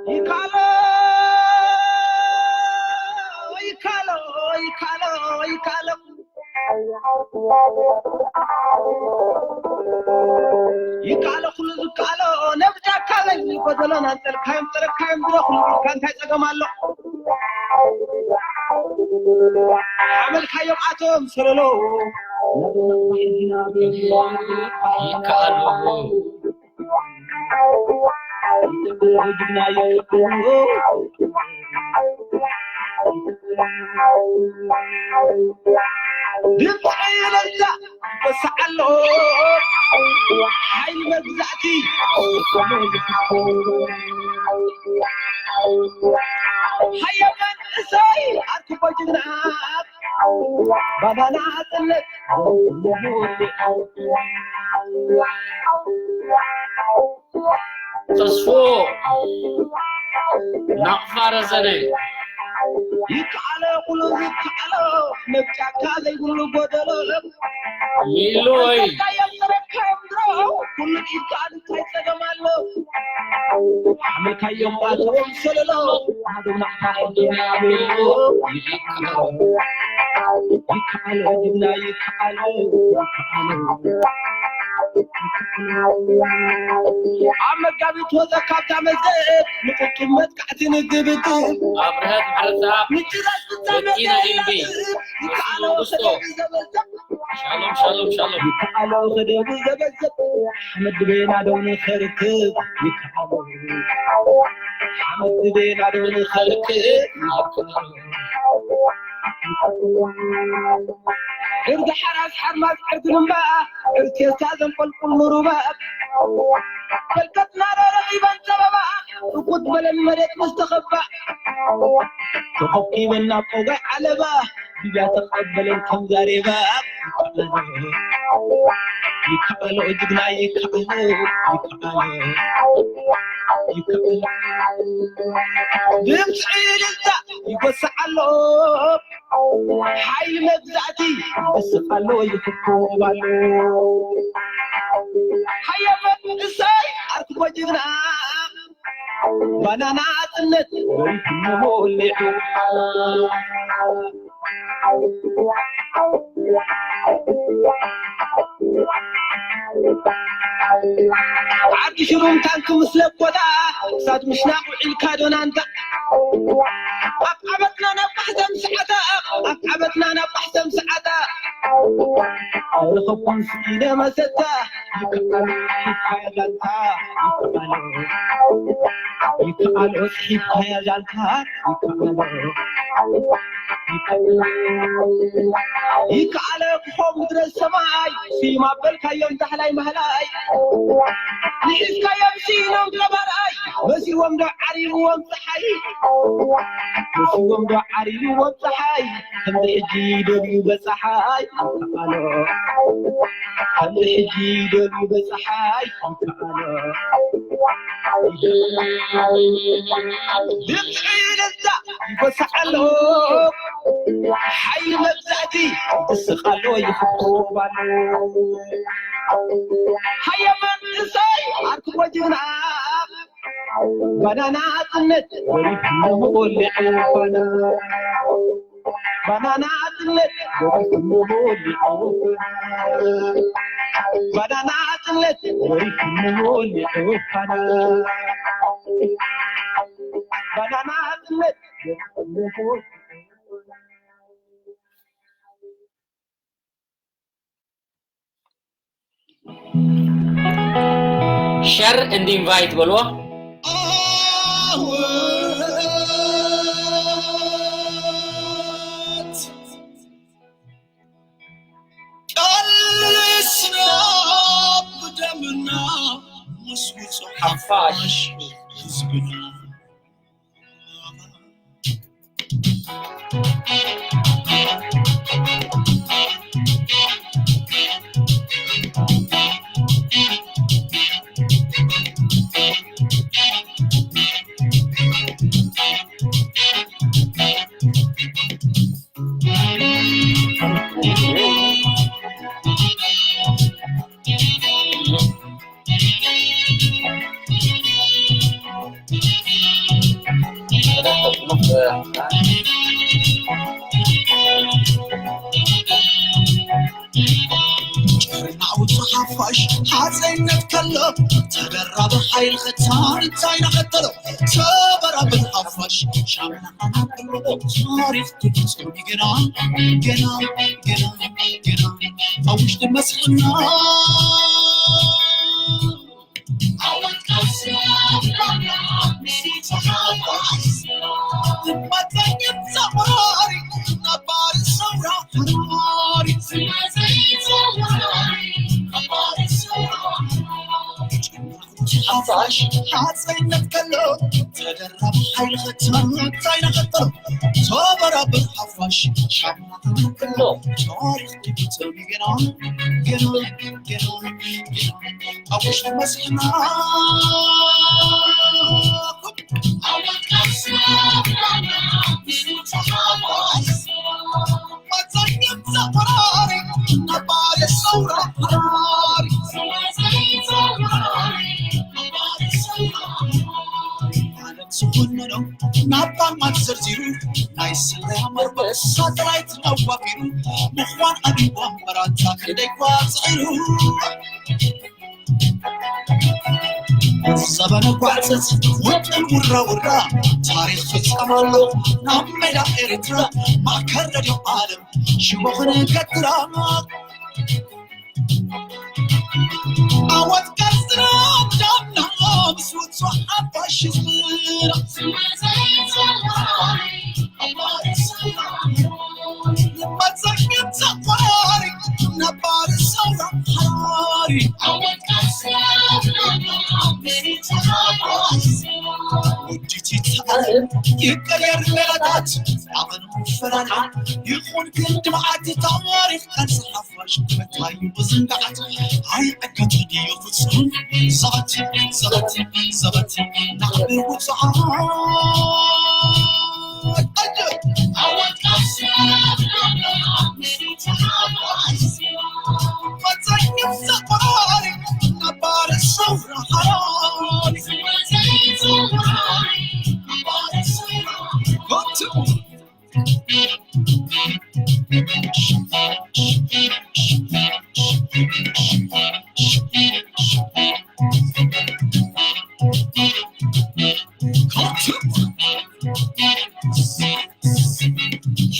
ይካሎ ይካሎ ይካሎ ይካሎ ይካሎ ኩሉ ዝካሎ ነብጃካ ለይ ጎደሎን ኣንጠልካዮም ጠረካዮም ድሮ ኩሉ ኢልካ እንታይ ጸገም ኣሎ? ሓመልካዮም ኣቶም ሰለሎ ይካሎ ድምፂ ይበዛ ይበሳዓሎ ሓይሊ መግዛእቲ ሃየ መንእሰይ ኣርክቦ ጅግና ባናና ጥለት ተስፎ ናቕፋ ረዘነ ይከኣሎ ኩሉ ዝከኣሎ መብጫካ ዘይብሉ ጎደሎ ሚሎይ ይከኣሎ ኩሉ ይከኣል እንታይ ጸገም ኣሎ ሓመልካዮም ኣቶም ሰለሎ ኣዶም ናቕፋ ይከኣሎ ይከኣሎ ጅግና ይከኣሎ ይከኣሎ ኣብ መጋቢት ወፀ ካብታ መዝገብ ንቁጡብ መጥቃዕቲ ንግብግብ ኣብርሀት ዓረታ ምጭራስ ፍጻመ ወኪና ኢንቢ ይከኣሎ መንግስቶ ዘበዘብ ሻሎም ሻሎም ሻሎም ይከኣሎ ከደቡ ዘበዘብ ሓመድ ቤና ዶኒ ከርክብ ይከኣሎ ሓመድ ቤና ዶኒ ከርክብ ይከኣሎ ዕርዲ ሓራስ ሓርማዝ ዕርዲ ልምባ ዕርቴሳ ዘንቆልቁል ንሩባ በልከትና ዶ ረኺበን ጸበባ ርኩት በለን መሬት ምስ ተኸባ ተኾኪበን ናብ ቆጋይ ዓለባ ድያ ተቐበለን ከም ዛሬባ ይከኣሎ ጅግና ይከኣሎ ይከኣሎ ይከኣሎ ድምፂ ልልታ ይጎስዕ ኣሎ ሓይሊ መግዛእቲ ይስቕ ኣሎ ይፍኮብ ኣሎ ሃየ መንእሰይ ኣርክቦ ጅግና ባናና ጽነት ወሪት ንሞሊዑ ዓዲ ሽሩም ታንክ ምስ ለኮታ ክሳድ ምሽናቕ ውዒልካ ዶናንታ ኣብ ዓበትና ናብ ባሕተም ሰዓታ ኣብ ዓበትና ናብ ባሕተም ሰዓታ ኣይረኸብኩን ስኢነ መሰታ ይከኣሎ ይከኣሎ ይከኣሎ ይከኣሎ ይከኣሎ ይከኣሎ ይከኣሎ ይከኣሎ ክኾም ምድረ ሰማይ ስዩም ኣበልካዮም ዳሕላይ ማህላይ ንሒዝካዮም ስኢኖም ገባርኣይ መሲዎም ዶ ዓሪብዎም ፀሓይ መሲዎም ዶ ዓሪብዎም ፀሓይ ከምዚ ሕጂ ደብዩ በፀሓይ ይከኣሎ ከምዚ ሕጂ ደብዩ በፀሓይ ይከኣሎ ድምፂ ነዛ ይጎስዓሎ ሓይሊ መብዛእቲ ይስቓሎ ይፍኮባሎ ሃየ መንእሰይ ኣርክቦ ጅግና ባናና ጽነት ወሪድ ንሞሊዑ ባና ባናና ጽነት ወሪድ ንሞሊዑ ባናና ጽነት ወሪድ ንሞሊዑ ባና ባናና ጽነት ወሪድ ንሞሊዑ ሸር and invite በልዎ። ቃልስና ብደምና ምስ ውጹዕ ሓፋሽ ህዝብና ጨርናዊ ሓፋሽ ሓፀይነት ከሎ ተደራቢ ሓይሊ ክታን እንታይ ናኸተሎ ተበራቢ ሓፋሽ ሻምና ታሪኽ ትፍፅም ግና ግና ግና ግና ኣብ ውሽጢ መስሕና ሓፋሽ ሓፀይነት ከሎ ተደራቢ ሓይሊ ክታን እንታይ ናኸተሎ ተበራቢ ሓፋሽ ሻምና ታሪኽ ትፍፅም ግና ግና ግና ግና ኣብ ውሽጢ መስሕና ዝኾነኖ ናባማት ዘርዚሩ ናይ ስለያ መርበብ ሳተላይት ኣዋፊሩ ምዃን ኣቢቦም መራታ ክደይ ኳፅዒሩ ዘበነ ጓዕፀት ውጥን ውራ ውራ ታሪኽ ፍፃም ኣሎ ናብ ሜዳ ኤርትራ ማእከል ረድዮ ዓለም ሽቦ ክንገትራ ኣወት ቀስራ ዳምና ምስ ውፁ ሓፋሽ ዝራ መፀገብ ተቆራሪ ነባሪ ሰውራ ሓራሪ ኣወት ቀስራ ዳምና ምስ ውፁ ሓፋሽ ውዲቲ ተዓለም ይቀየር ሜላታት ኣመን ፈራዳ ይኹን ክንዲ መዓልቲ ታሪኽ ቀንጽሓ ሓፋሽ መታዩ ብዝንጋዓት ኣይዕገትን እዩ ፍጹም ዘበት ዘበት ዘበት ናዕቢ ውጽዓት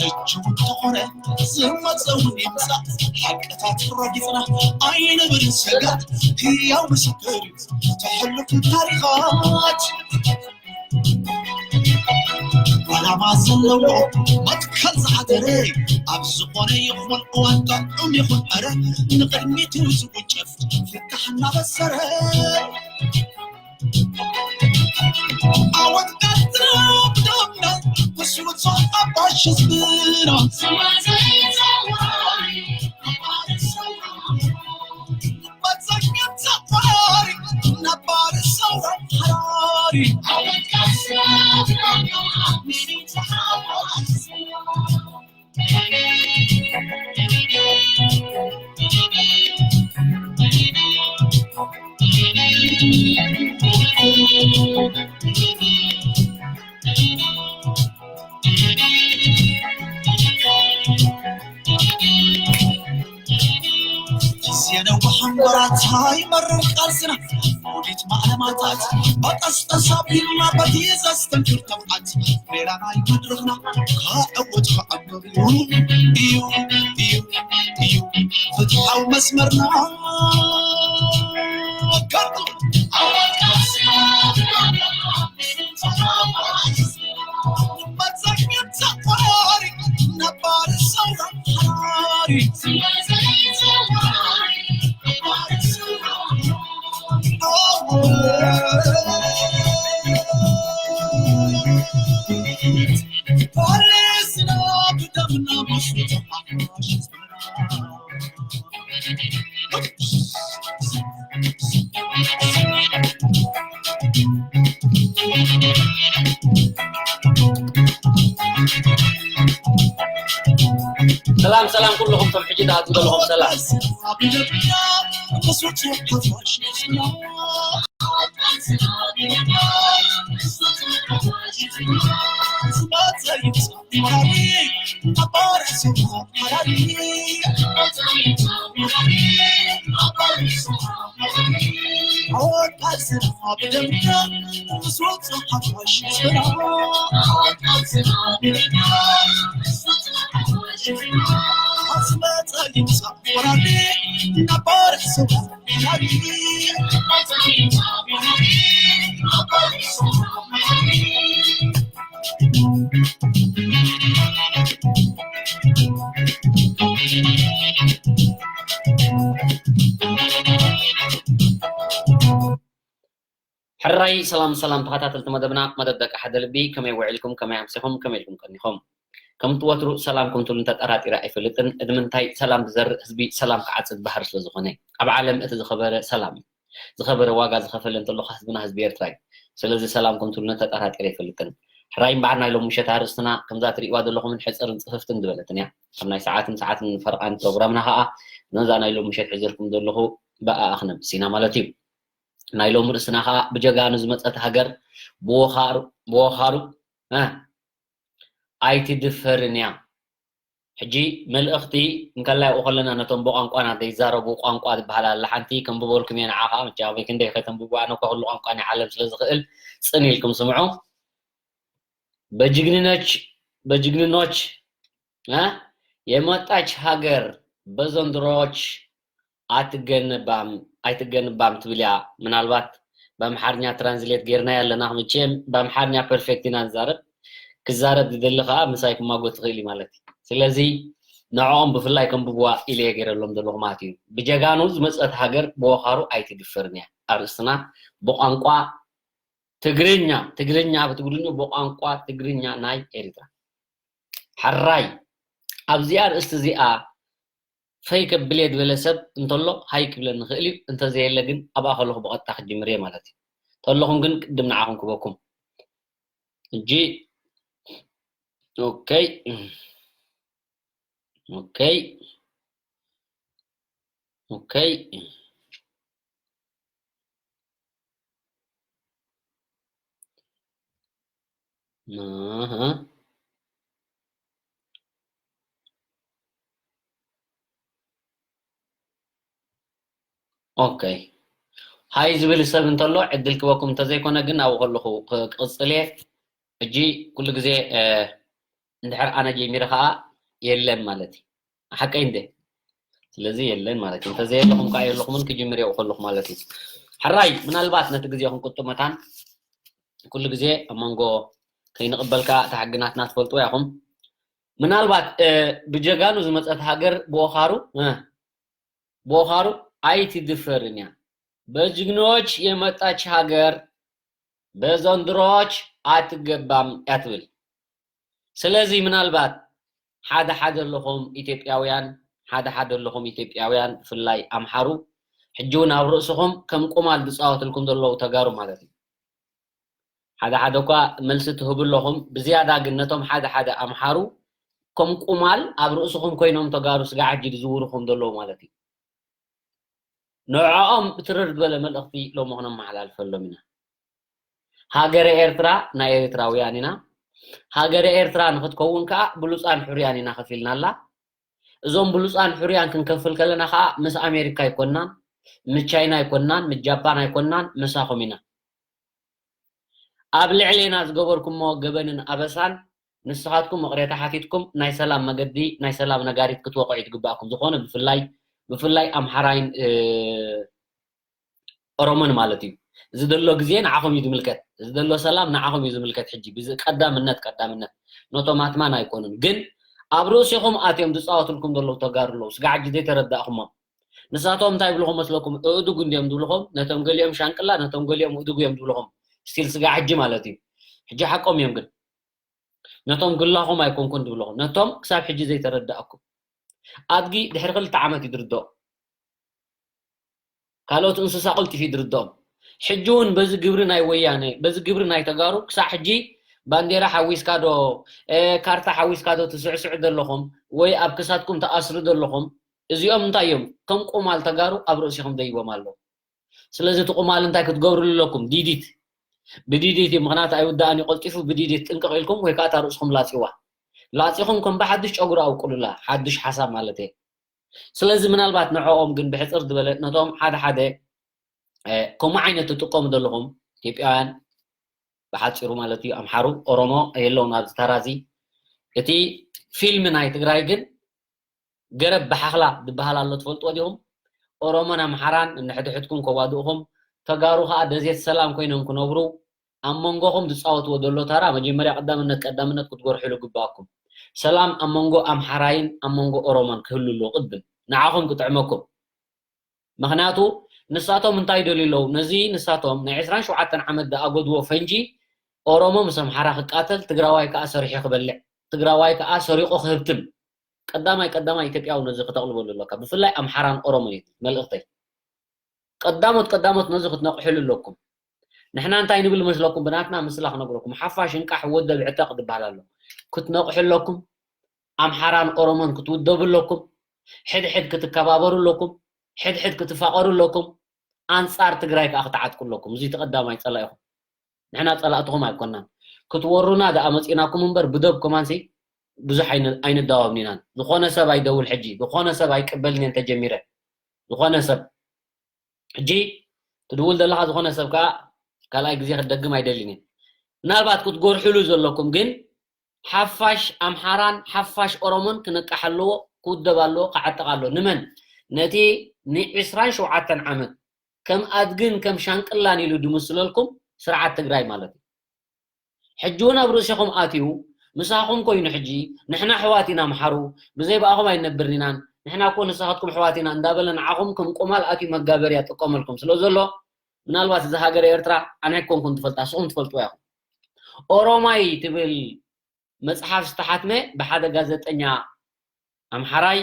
ሕጂ እውን ተኾነ ዝመፀ እውን ይምፃእ ሓቅታት ረጊፅና ኣይንብልን ስጋእ ህያው ምስክር እዩ ተሕልፉ ታሪኻት ዓላማ ዘለዎ መትከል ዝሓደረ ኣብ ዝኾነ ይኹን እዋን ጥዑም ይኹን ዕረ ንቕድሚቱ ዝውንጨፍ ፍታሕ እናበሰረ ዓወት ቀጥረ ብደምና ብስውቶ ኣባሽ ህዝብና ግዜ ነዋሕ እምበራታ ይመርር ቃልስና ውዲት ማዕለማታት በጠስጠስ ኣቢልና በቲ ዘስተንክር ተብዓት ሜዳ ናይ መድረኽና ከዕውት ከዕምር እዩ እዩ እዩ እዩ ፍትሓዊ መስመርና ከርቱ ሰላም ሰላም ኩልኹም ከም ሕጂ ትኣትዉ ዘለኹም ሰላም ሕራይ ሰላም ሰላም ተኸታተልቲ መደብና፣ መደብ ደቂ ሓደ ልቢ፣ ከመይ ውዒልኩም፣ ከመይ ኣምሲኹም፣ ከመይ ኢልኩም ቀኒኹም? ከምቲ ወትሩ ሰላም ከምትብሉ እንተጠራጢረ ኣይፈልጥን። እድምንታይ ሰላም ዝዘርእ ህዝቢ ሰላም ክዓጽድ ባህር ስለ ዝኾነ፣ ኣብ ዓለም እቲ ዝኸበረ ሰላም እዩ። ዝኸበረ ዋጋ ዝኸፈለ እንተሎ ህዝብና ህዝቢ ኤርትራ እዩ። ስለዚ ሰላም ከምትብሉ እንተጠራጢረ ኣይፈልጥን። ሕራይ እምበኣር ናይ ሎም ምሸት ኣርእስትና ከምዛ ትርእይዋ ዘለኹምን ሕጽርን ጽፍፍትን ዝበለትን እያ። ኣብ ናይ ሰዓትን ሰዓትን ፈርቓን ፕሮግራምና ከኣ ነዛ ናይ ሎም ምሸት ሒዘልኩም ዘለኹ ብኣኣ ክነብስ ኢና ማለት እዩ። ናይ ሎም ርእስና ከኣ ብጀጋኑ ዝመጸት ሃገር ብወኻሩ ብወኻሩ እ ኣይትድፈርን እያ። ሕጂ መልእኽቲ እንከላይ ኣብኡ ከለና ነቶም ብቋንቋና ዘይዛረቡ ቋንቋ ዝበሃል ኣላ ሓንቲ ከንብበልኩም እየ። ንዓ ከኣ መቸም ኣበይ ክንደይ ከተንብቡ ኣነ እኳ ኩሉ ቋንቋ ናይ ዓለም ስለ ዝኽእል ጽን ኢልኩም ስምዑ። በጅግንኖች በጅግንኖች እ የመጣች ሀገር በዘንድሮዎች አትገነባም አይትገነባም ትብል እያ። ምናልባት ብኣምሓርኛ ትራንስሌት ጌርናያ ኣለና። መቸም ብኣምሓርኛ ፐርፌክት ኢና ንዛረብ። ክዛረብ ዝደሊ ከዓ ምሳይ ክማጎት ትኽእል እዩ ማለት እዩ። ስለዚ ንዕኦም ብፍላይ ከንብብዋ ኢለ እየ ገይረሎም ዘለኹ ማለት እዩ። ብጀጋኑ ዝመፀት ሃገር ብወኻሩ ኣይትድፈርን እያ። ኣርእስትና ብቋንቋ ትግርኛ፣ ትግርኛ ብትግርኛ፣ ብቋንቋ ትግርኛ ናይ ኤርትራ። ሕራይ ኣብዚኣ ኣርእስቲ እዚኣ ፈይ ከብልየ ዝበለ ሰብ እንተሎ ሃይ ክብለኒ ይኽእል እዩ። እንተዘየለ ግን ኣብኣ ከለኹ ብቐጥታ ክጅምር እየ ማለት እዩ። እንተለኹም ግን ቅድም ንዓኹም ክበኩም። ሕጂ ኦኬ፣ ኦኬ፣ ኦኬ። ኣሃ። ኦኬ። ሃይ ዝብል ሰብ እንተሎ ዕድል ክበኩም፣ እንተዘይኮነ ግን ኣብኡ ከለኹ ክ-፣ ክቕጽል እየ። ሕጂ ኩሉ ግዜ፣ እ፣ እንድሕር ኣነ ጀሚረ ኸኣ የለን ማለት እዩ። ሓቀይ እንደ? ስለዚ የለን ማለት እዩ። እንተዘየለኹም ከኣ የለኹምን፣ ክጅምር እየ ከለኹ ማለት እዩ። ሕራይ ምናልባት ነቲ ግዜ ክንቁጥብ መታን ኩሉ ግዜ ኣብ መንጎ ከይንቕበል ከኣ እታ ሕግናትና ትፈልጥዋ ኢኹም። ምናልባት፣ እ፣ ብጀጋኑ ዝመጸት ሃገር ብወኻሩ፣ እ፣ ብወኻሩ ኣይትድፈርን እያ። በጅግኖች የመጣች ሀገር በዘንድሮዎች አትገባም እያ ትብል። ስለዚ ምናልባት ሓደ ሓደ ኣለኹም ኢትዮጵያውያን፣ ሓደ ሓደ ኣለኹም ኢትዮጵያውያን፣ ብፍላይ ኣምሓሩ፣ ሕጂ እውን ኣብ ርእስኹም ከም ቁማል ዝጻወትልኩም ዘለዉ ተጋሩ ማለት እዩ። ሓደ ሓደ እኳ መልሲ ትህቡ ኣለኹም፣ ብዝያዳ ግን ነቶም ሓደ ሓደ ኣምሓሩ ከም ቁማል ኣብ ርእስኹም ኮይኖም ተጋሩ ስጋዕ ሕጂ ዝዝውርኹም ዘለዉ ማለት እዩ። ንዕኦም ብትርር ዝበለ መልእኽቲ ሎሚ ክነመሓላልፈሎም ኢና። ሃገረ ኤርትራ ናይ ኤርትራውያን ኢና። ሃገረ ኤርትራ ንኽትከውን ከኣ ብሉጻን ሕሩያን ኢና ከፊልናላ። እዞም ብሉጻን ሕሩያን ክንከፍል ከለና ከኣ ምስ ኣሜሪካ ኣይኮናን፣ ምስ ቻይና ኣይኮናን፣ ምስ ጃፓን ኣይኮናን፣ ምሳኹም ኢና። ኣብ ልዕሌና ዝገበርኩሞ ገበንን ኣበሳን ንስኻትኩም ይቕሬታ ሓቲትኩም ናይ ሰላም መገዲ፣ ናይ ሰላም ነጋሪት ክትወቕዑ እዩ ዝግባእኩም። ዝኾነ ብፍላይ፣ ብፍላይ ኣምሓራይን፣ እ፣ ኦሮሞን ማለት እዩ። እዚ ዘሎ ግዜ ንዓኹም እዩ ዝምልከት። እዚ ዘሎ ሰላም ንዓኹም እዩ ዝምልከት። ሕጂ ብዚ ቀዳምነት፣ ቀዳምነት ነቶም ኣትማን ኣይኮኑን። ግን ኣብ ርእሲኹም ኣትዮም ዝጻወትልኩም ዘለዉ ተጋሩ ኣለዉ። ስጋዕ ሕጂ ዘይተረዳእኹሞም። ንሳቶም እንታይ ይብልኹም መስለኩም? እእዱግ እንድዮም ዝብልኹም። ነቶም ገሊኦም ሻንቅላ፣ ነቶም ገሊኦም እእዱግ እዮም ዝብልኹም። ስቲል ስጋዕ ሕጂ ማለት እዩ። ሕጂ ሓቆም እዮም ግን። ነቶም ግላኹም ኣይኮንኩን ዝብልኹም። ነቶም ክሳብ ሕጂ ዘይተረዳእኩም። ኣድጊ ድሕሪ ክልተ ዓመት እዩ ዝርድኦ። ካልኦት እንስሳ ቀልጢፉ እዩ ዝርድኦም። ሕጂ እውን በዚ ግብሪ ናይ ወያነ፣ በዚ ግብሪ ናይ ተጋሩ ክሳዕ ሕጂ ባንዴራ ሓዊስካ ዶ፣ እ፣ ካርታ ሓዊስካ ዶ ትስዕስዑ ዘለኹም ወይ ኣብ ክሳድኩም ትኣስሩ ዘለኹም? እዚኦም እንታይ እዮም? ከም ቁማል ተጋሩ ኣብ ርእሲኹም ደይቦም ኣለዉ። ስለዚ እቲ ቁማል እንታይ ክትገብርሉ ኣለኩም? ዲዲት። ብዲዲት እዩ፣ ምኽንያቱ ኣይውዳእን እዩ ቀልጢፉ። ብዲዲት ጥንቅቕ ኢልኩም ወይ ከዓ እታ ርእስኹም ላጽዋ። ላጺኹም ከም ብሓድሽ ጨጉሪ ኣብቁሉላ፣ ሓድሽ ሓሳብ ማለት እየ። ስለዚ ምናልባት ንዕኦም ግን ብሕጽር ዝበለ ነቶም ሓደ ሓደ ከምኡ ዓይነት ትጥቀሙ ዘለኹም ኢትዮጵያውያን፣ ብሓፂሩ ማለት እዩ፣ ኣምሓሩ ኦሮሞ የለውን ኣብዚ ተራ እዚ። እቲ ፊልም ናይ ትግራይ ግን ገረብ ብሓኽላ ዝበሃል ኣሎ፣ ትፈልጥዎ ዲኹም? ኦሮሞን ኣምሓራን እንሕድሕድኩም ከዋድእኹም፣ ተጋሩ ከዓ ደሴት ሰላም ኮይኖም ክነብሩ ኣብ መንጎኹም ዝፃወትዎ ዘሎ ተራ መጀመርያ ቀዳምነት ቀዳምነት ክትጎርሕሉ ግባኩም። ሰላም ኣብ መንጎ ኣምሓራይን ኣብ መንጎ ኦሮሞን ክህሉ ኣለዎ ቅድም ንዓኹም ክጥዕመኩም። ምኽንያቱ ንሳቶም እንታይ ይደልዩ ኣለዉ? ነዚ ንሳቶም ናይ ዕስራን ሸውዓተን ዓመት ዝኣጎድዎ ፈንጂ ኦሮሞ ምስ ኣምሓራ ክቃተል፣ ትግራዋይ ከዓ ሰሪሑ ክበልዕ፣ ትግራዋይ ከዓ ሰሪቑ ክህብትም። ቀዳማይ ቀዳማይ ኢትዮጵያዊ ነዚ ክተቕልበሉ ኣለካ። ብፍላይ ኣምሓራን ኦሮሞን እዩ መልእኽተይ። ቀዳሞት ቀዳሞት ነዚ ክትነቕሕሉ ኣለኩም። ንሕና እንታይ ንብል መስለኩም? ብናትና ምስላ ክነግረኩም፣ ሓፋሽ እንቃሕ ወደብ ዕጠቕ ዝበሃል ኣሎ። ክትነቕሑ ኣለኩም። ኣምሓራን ኦሮሞን ክትውደቡ ኣለኩም። ሕድሕድ ክትከባበሩ ኣለኩም። ሕድሕድ ክትፋቐሩ ኣለኩም። ኣንጻር ትግራይ ከዓ ክትዓጥቁ ኣለኩም። እዚ እቲ ቀዳማይ ጸላኢኹም። ንሕና ጸላእትኹም ኣይኮናን። ክትወሩና ደኣ መጺእናኩም እምበር ብደብ ከማንሲ ብዙሕ ኣይን- ኣይንዳወብን ኢናን። ዝኾነ ሰብ ኣይደውል ሕጂ። ዝኾነ ሰብ ኣይቅበልን እየ እንተጀሚረ። ዝኾነ ሰብ ሕጂ ትድውል ዘለኻ ዝኾነ ሰብ ከዓ ካልኣይ ግዜ ክትደግም ኣይደልን እየ። ምናልባት ክትጎርሕሉ ዘለኩም ግን ሓፋሽ ኣምሓራን ሓፋሽ ኦሮሞን ክነቅሕ ኣለዎ፣ ክውደብ ኣለዎ፣ ክዓጥቕ ኣለዎ። ንመን? ነቲ ንዕስራን ሸውዓተን ዓመት ከም ኣድግን ከም ሻንቅላን ኢሉ ድምስለልኩም ስርዓት ትግራይ ማለት እዩ። ሕጂ እውን ኣብ ርእሲኹም ኣትዩ ምሳኹም ኮይኑ ሕጂ ንሕና ኣሕዋት ኢና ኣምሓሩ፣ ብዘይ ብኣኹም ኣይነብርን ኢናን፣ ንሕና እኮ ንስኻትኩም ኣሕዋት ኢና እንዳበለ ንዓኹም ከም ቁማል ኣትዩ መጋበርያ ጥቀመልኩም ስለ ዘሎ ምናልባት እዛ ሃገር ኤርትራ ኣነ ኣይኮንኩን ትፈልጣ፣ ንስኹም ትፈልጥዋ ኢኹም። ኦሮማይ ትብል መጽሓፍ ዝተሓትመ ብሓደ ጋዜጠኛ ኣምሓራይ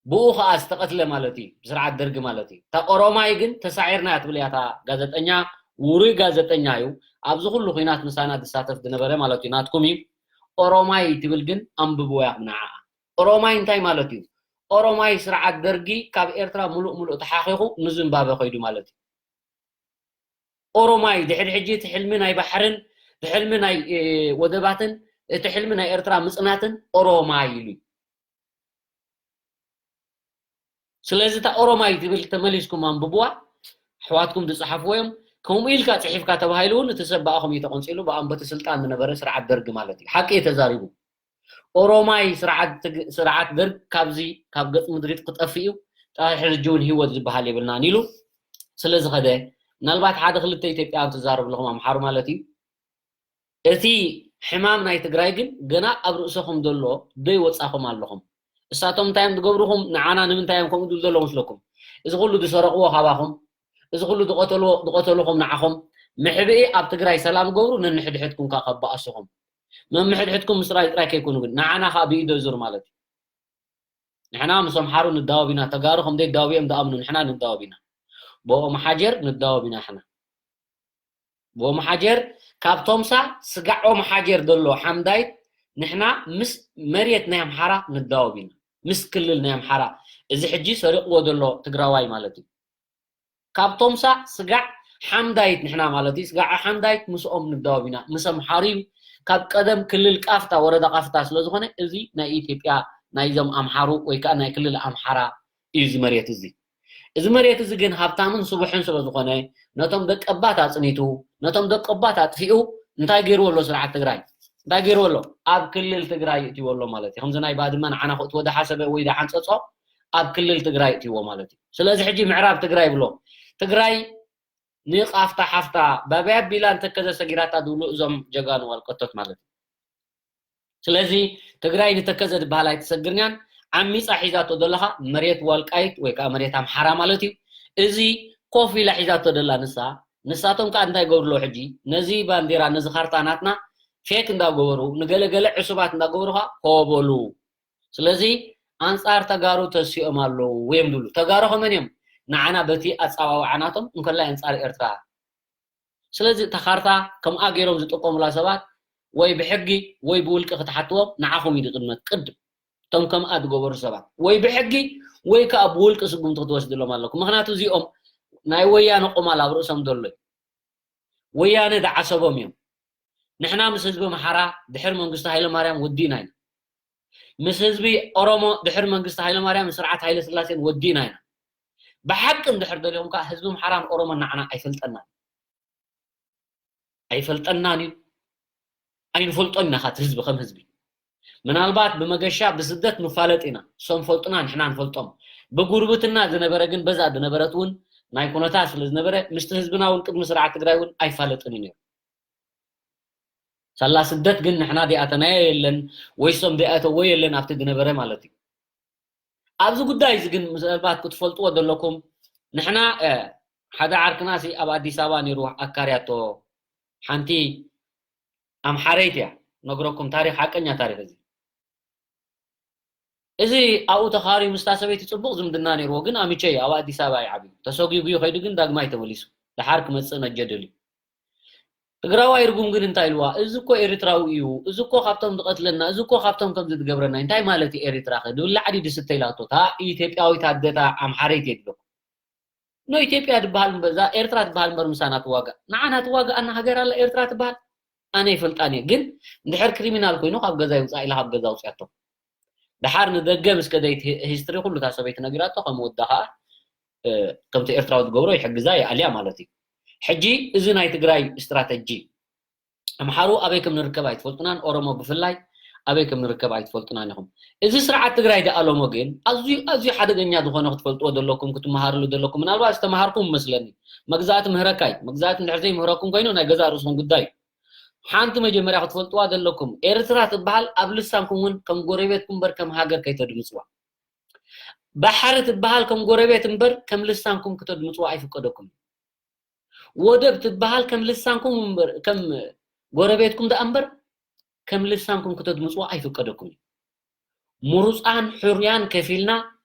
ብኡ ኸዓ ዝተቐትለ ማለት እዩ፣ ብስርዓት ደርጊ ማለት እዩ። እታ ኦሮማይ ግን ተሳዒርና እያ ትብል እያ እታ ጋዜጠኛ፣ ውሩይ ጋዜጠኛ እዩ። ኣብዚ ኩሉ ኹናት ምሳና ዝሳተፍ ዝነበረ ማለት እዩ፣ ናትኩም እዩ። ኦሮማይ ትብል ግን ኣንብብዋ ኢኹም ንዓኣ። ኦሮማይ እንታይ ማለት እዩ? ኦሮማይ ስርዓት ደርጊ ካብ ኤርትራ ሙሉእ ሙሉእ ተሓኺኹ ንዝምባበ ከይዱ ማለት እዩ። ኦሮማይ ድሕሪ ሕጂ እቲ ሕልሚ ናይ ባሕርን እቲ ሕልሚ ናይ ወደባትን እቲ ሕልሚ ናይ ኤርትራ ምፅናትን ኦሮማይ ኢሉ እዩ። ስለዚ እታ ኦሮማይ ትብል ተመሊስኩም ኣንብብዋ። ኣሕዋትኩም ዝፀሓፍዎ እዮም። ከምኡ ኢልካ ፅሒፍካ ተባሂሉ እውን እቲ ሰብ ብኣኹም እዩ ተቐንፂሉ፣ ብኣም በቲ ስልጣን ዝነበረ ስርዓት ደርጊ ማለት እዩ። ሓቂ እዩ ተዛሪቡ። ኦሮማይ ስርዓት ትግ- ስርዓት ደርግ ካብዚ ካብ ገፅ ምድሪ ክጠፍእ እዩ። ጥራሕ ሕጂ እውን ህይወት ዝበሃል የብልናን ኢሉ ስለ ዝኸደ ምናልባት ሓደ ክልተ ኢትዮጵያውያን ትዛረብ ኣለኹም ኣምሓሩ ማለት እዩ። እቲ ሕማም ናይ ትግራይ ግን ገና ኣብ ርእሰኹም ዘሎ ዘይወፃኹም ኣለኹም። እሳቶም እንታይ እዮም ዝገብሩኹም? ንዓና ንምንታይ እዮም ከምኡ ዝብሉ ዘለዉ መስለኩም? እዚ ኩሉ ዝሰረቕዎ ካባኹም፣ እዚ ኩሉ ዝቐተልዎ ዝቐተልኹም ንዓኹም መሕብኢ ኣብ ትግራይ ሰላም ገብሩ፣ ነንሕድሕድኩም ከዓ ከበኣስኹም። መምሕድሕድኩም ምስ ጥራይ ጥራይ ከይኮኑ ግን ንዓና ከዓ ብኢዶ ዙር ማለት እዩ። ንሕና ምስ ኣምሓሩ ንዳወብ ኢና፣ ተጋሩ ከም ዘይዳወብ እዮም ዝኣምኑ፣ ንሕና ንዳወብ ኢና። ብኦም ሓጀር ንዳወብ ኢና ንሕና። ብኦም ሓጀር ካብ ቶምሳ ስጋዕ ኦም ሓጀር ዘሎ ሓምዳይት ንሕና ምስ መሬት ናይ ኣምሓራ ንዳወብ ኢና። ምስ ክልል ናይ ኣምሓራ እዚ ሕጂ ሰሪቕዎ ዘሎ ትግራዋይ ማለት እዩ። ካብ ቶምሳ ስጋዕ ሓምዳይት ንሕና ማለት እዩ። ስጋዕ ሓምዳይት ምስኦም ንዳወብ ኢና። ምስ ኣምሓሩ እዩ። ካብ ቀደም ክልል ቃፍታ፣ ወረዳ ቃፍታ ስለ ዝኾነ እዚ ናይ ኢትዮጵያ ናይዞም ኣምሓሩ ወይ ከዓ ናይ ክልል ኣምሓራ እዩ እዚ መሬት እዚ። እዚ መሬት እዚ ግን ሃብታምን ስቡሕን ስለ ዝኾነ ነቶም ደቀባት ኣፅኒቱ፣ ነቶም ደቀባት ኣጥፊኡ እንታይ ገይርዎ ኣሎ ስርዓት ትግራይ? እንታይ ገይርዎ ኣሎ? ኣብ ክልል ትግራይ እትይዎ ኣሎ ማለት እዩ። ከምዚ ናይ ባድመ ንዓና ክእትዎ ዝሓሰበ ወይ ዝሓንፀፆ ኣብ ክልል ትግራይ እትይዎ ማለት እዩ። ስለዚ ሕጂ ምዕራብ ትግራይ ይብሎ። ትግራይ ንቃፍታ ሓፍታ ባብያ ቢላ ንተከዘ ሰጊራታ ዝብሉ እዞም ጀጋኑ ዋልቀቶት ማለት እዩ። ስለዚ ትግራይ ንተከዘ ዝበሃል ኣይትሰግርንያን። ዓሚፃ ሒዛቶ ዘለኻ መሬት ዋልቃይት ወይ ከዓ መሬት ኣምሓራ ማለት እዩ። እዚ ኮፍ ኢላ ሒዛቶ ዘላ ንሳ፣ ንሳቶም ከዓ እንታይ ገብርሎ ሕጂ ነዚ ባንዴራ ነዚ ካርታ ናትና ፌክ እንዳገበሩ ንገለገለ ዕሱባት እንዳገበሩ ከዓ ኮበሉ። ስለዚ ኣንፃር ተጋሩ ተሲኦም ኣለዉ እዮም ዝብሉ። ተጋሩ ከመን እዮም? ንዓና በቲ ኣፀዋውዓ ናቶም እንከላይ ኣንፃር ኤርትራ። ስለዚ እታ ካርታ ከምኣ ገይሮም ዝጥቀሙላ ሰባት ወይ ብሕጊ ወይ ብውልቂ ክትሓትዎም ንዓኹም እዩ ዝቕድመት ቅድም። እቶም ከምኣ ዝገበሩ ሰባት ወይ ብሕጊ ወይ ከዓ ብውልቂ ስጉምቲ ክትወስድሎም ኣለኩም። ምክንያቱ እዚኦም ናይ ወያነ ቁማል ኣብ ርእሶም ዘሎ እዩ። ወያነ ዝዓሰቦም እዮም። ንሕና ምስ ህዝቢ ኣምሓራ ድሕሪ መንግስቱ ሃይለማርያም ወዲእና ኢና። ምስ ህዝቢ ኦሮሞ ድሕሪ መንግስቲ ሃይለማርያም ስርዓት ሃይለ ስላሴን ወዲእና ኢና። ብሓቂ እንድሕር ደሊኹም ከዓ ህዝቢ ኣምሓራን ኦሮሞን ንዓና ኣይፈልጠናን ኣይፈልጠናን እዩ። ኣይንፈልጦን ኢና ካት ህዝቢ ከም ህዝቢ። ምናልባት ብመገሻ ብስደት ንፋለጥ ኢና። እሶም ፈልጡና ንሕና ንፈልጦም። ብጉርብትና ዝነበረ ግን በዛ ዝነበረት እውን ናይ ኩነታት ስለ ዝነበረ ምስቲ ህዝብና እውን ቅድሚ ስርዓት ትግራይ እውን ኣይፋለጥን እዩ ነይሩ። ሳላ ስደት ግን ንሕና ዲኣተናዮ የለን ወይ ሶም ዲኣተዎ የለን ኣብቲ ዝነበረ ማለት እዩ። ኣብዚ ጉዳይ እዚ ግን ምናልባት ክትፈልጥዎ ዘለኩም ንሕና ሓደ ዓርክና ሲ ኣብ ኣዲስ ኣበባ ነይሩ ኣካርያቶ ሓንቲ ኣምሓረይት እያ ነግረኩም ታሪክ ሓቀኛ ታሪክ እዚ እዚ ኣብኡ ተኻሪ ምስታ ሰበይቲ ፅቡቅ ዝምድና ነይርዎ ግን ኣምቸይ ኣብ ኣዲስ ኣበባ ይዓብዩ ተሰጒጉ ከይዱ ግን ዳግማይ ተመሊሱ ደሓር ክመፅእ ነጀደል እዩ ትግራዋይ ርጉም ግን እንታይ ኢልዋ እዚ እኮ ኤርትራዊ እዩ እዚ እኮ ካብቶም ዝቀትለና እዚ እኮ ካብቶም ከም ዝትገብረና እንታይ ማለት እዩ ኤርትራ ከ ድብላዕ ድዩ ድስተ ኢላቶ እታ ኢትዮጵያዊት ኣደታ ኣምሓረይት እየ ድብለኩም ኖ ኢትዮጵያ ድበሃል እምበር እዛ ኤርትራ ትበሃል እምበር ምሳና ትዋጋእ ንዓና ትዋጋኣና ሃገር ኣላ ኤርትራ ትበሃል ኣነ ይፈልጣን እየ ግን እንድሕር ክሪሚናል ኮይኑ ካብ ገዛ ይውፃእ ኢላ ካብ ገዛ ውፅያቶ ደሓር ንደገ ምስ ከደይት ሂስትሪ ኩሉ እታ ሰበይቲ ነጊራቶ ከም ወዳ ከዓ ከምቲ ኤርትራዊ ዝገብሮ ይሕግዛ ይኣልያ ማለት እዩ ሕጂ እዚ ናይ ትግራይ ስትራተጂ ኣምሓሩ ኣበይ ከም ንርከብ ኣይትፈልጡናን ኦሮሞ ብፍላይ ኣበይ ከም ንርከብ ኣይትፈልጡናን ኢኹም እዚ ስርዓት ትግራይ ደኣ ሎሞ ግን ኣዝዩ ኣዝዩ ሓደገኛ ዝኾነ ክትፈልጥዎ ዘለኩም ክትመሃርሉ ዘለኩም ምናልባት ዝተመሃርኩም መስለኒ መግዛእቲ ምህረካይ መግዛእቲ እንድሕር ዘይምህረኩም ኮይኑ ናይ ገዛእ ርእስኹም ጉዳይ ሓንቲ መጀመርያ ክትፈልጥዋ ዘለኩም ኤርትራ ትበሃል ኣብ ልሳንኩም እውን ከም ጎረቤትኩም እምበር ከም ሃገር ከይተድምፅዋ ባሕሪ ትበሃል ከም ጎረቤት እምበር ከም ልሳንኩም ክተድምፅዋ ኣይፍቀደኩም ወደብ ትበሃል ከም ልሳንኩም እምበር ከም ጎረቤትኩም ደኣ እምበር ከም ልሳንኩም ክተድምፅዋ ኣይፍቀደኩም እዩ ምሩፃን ሕሩያን ከፊልና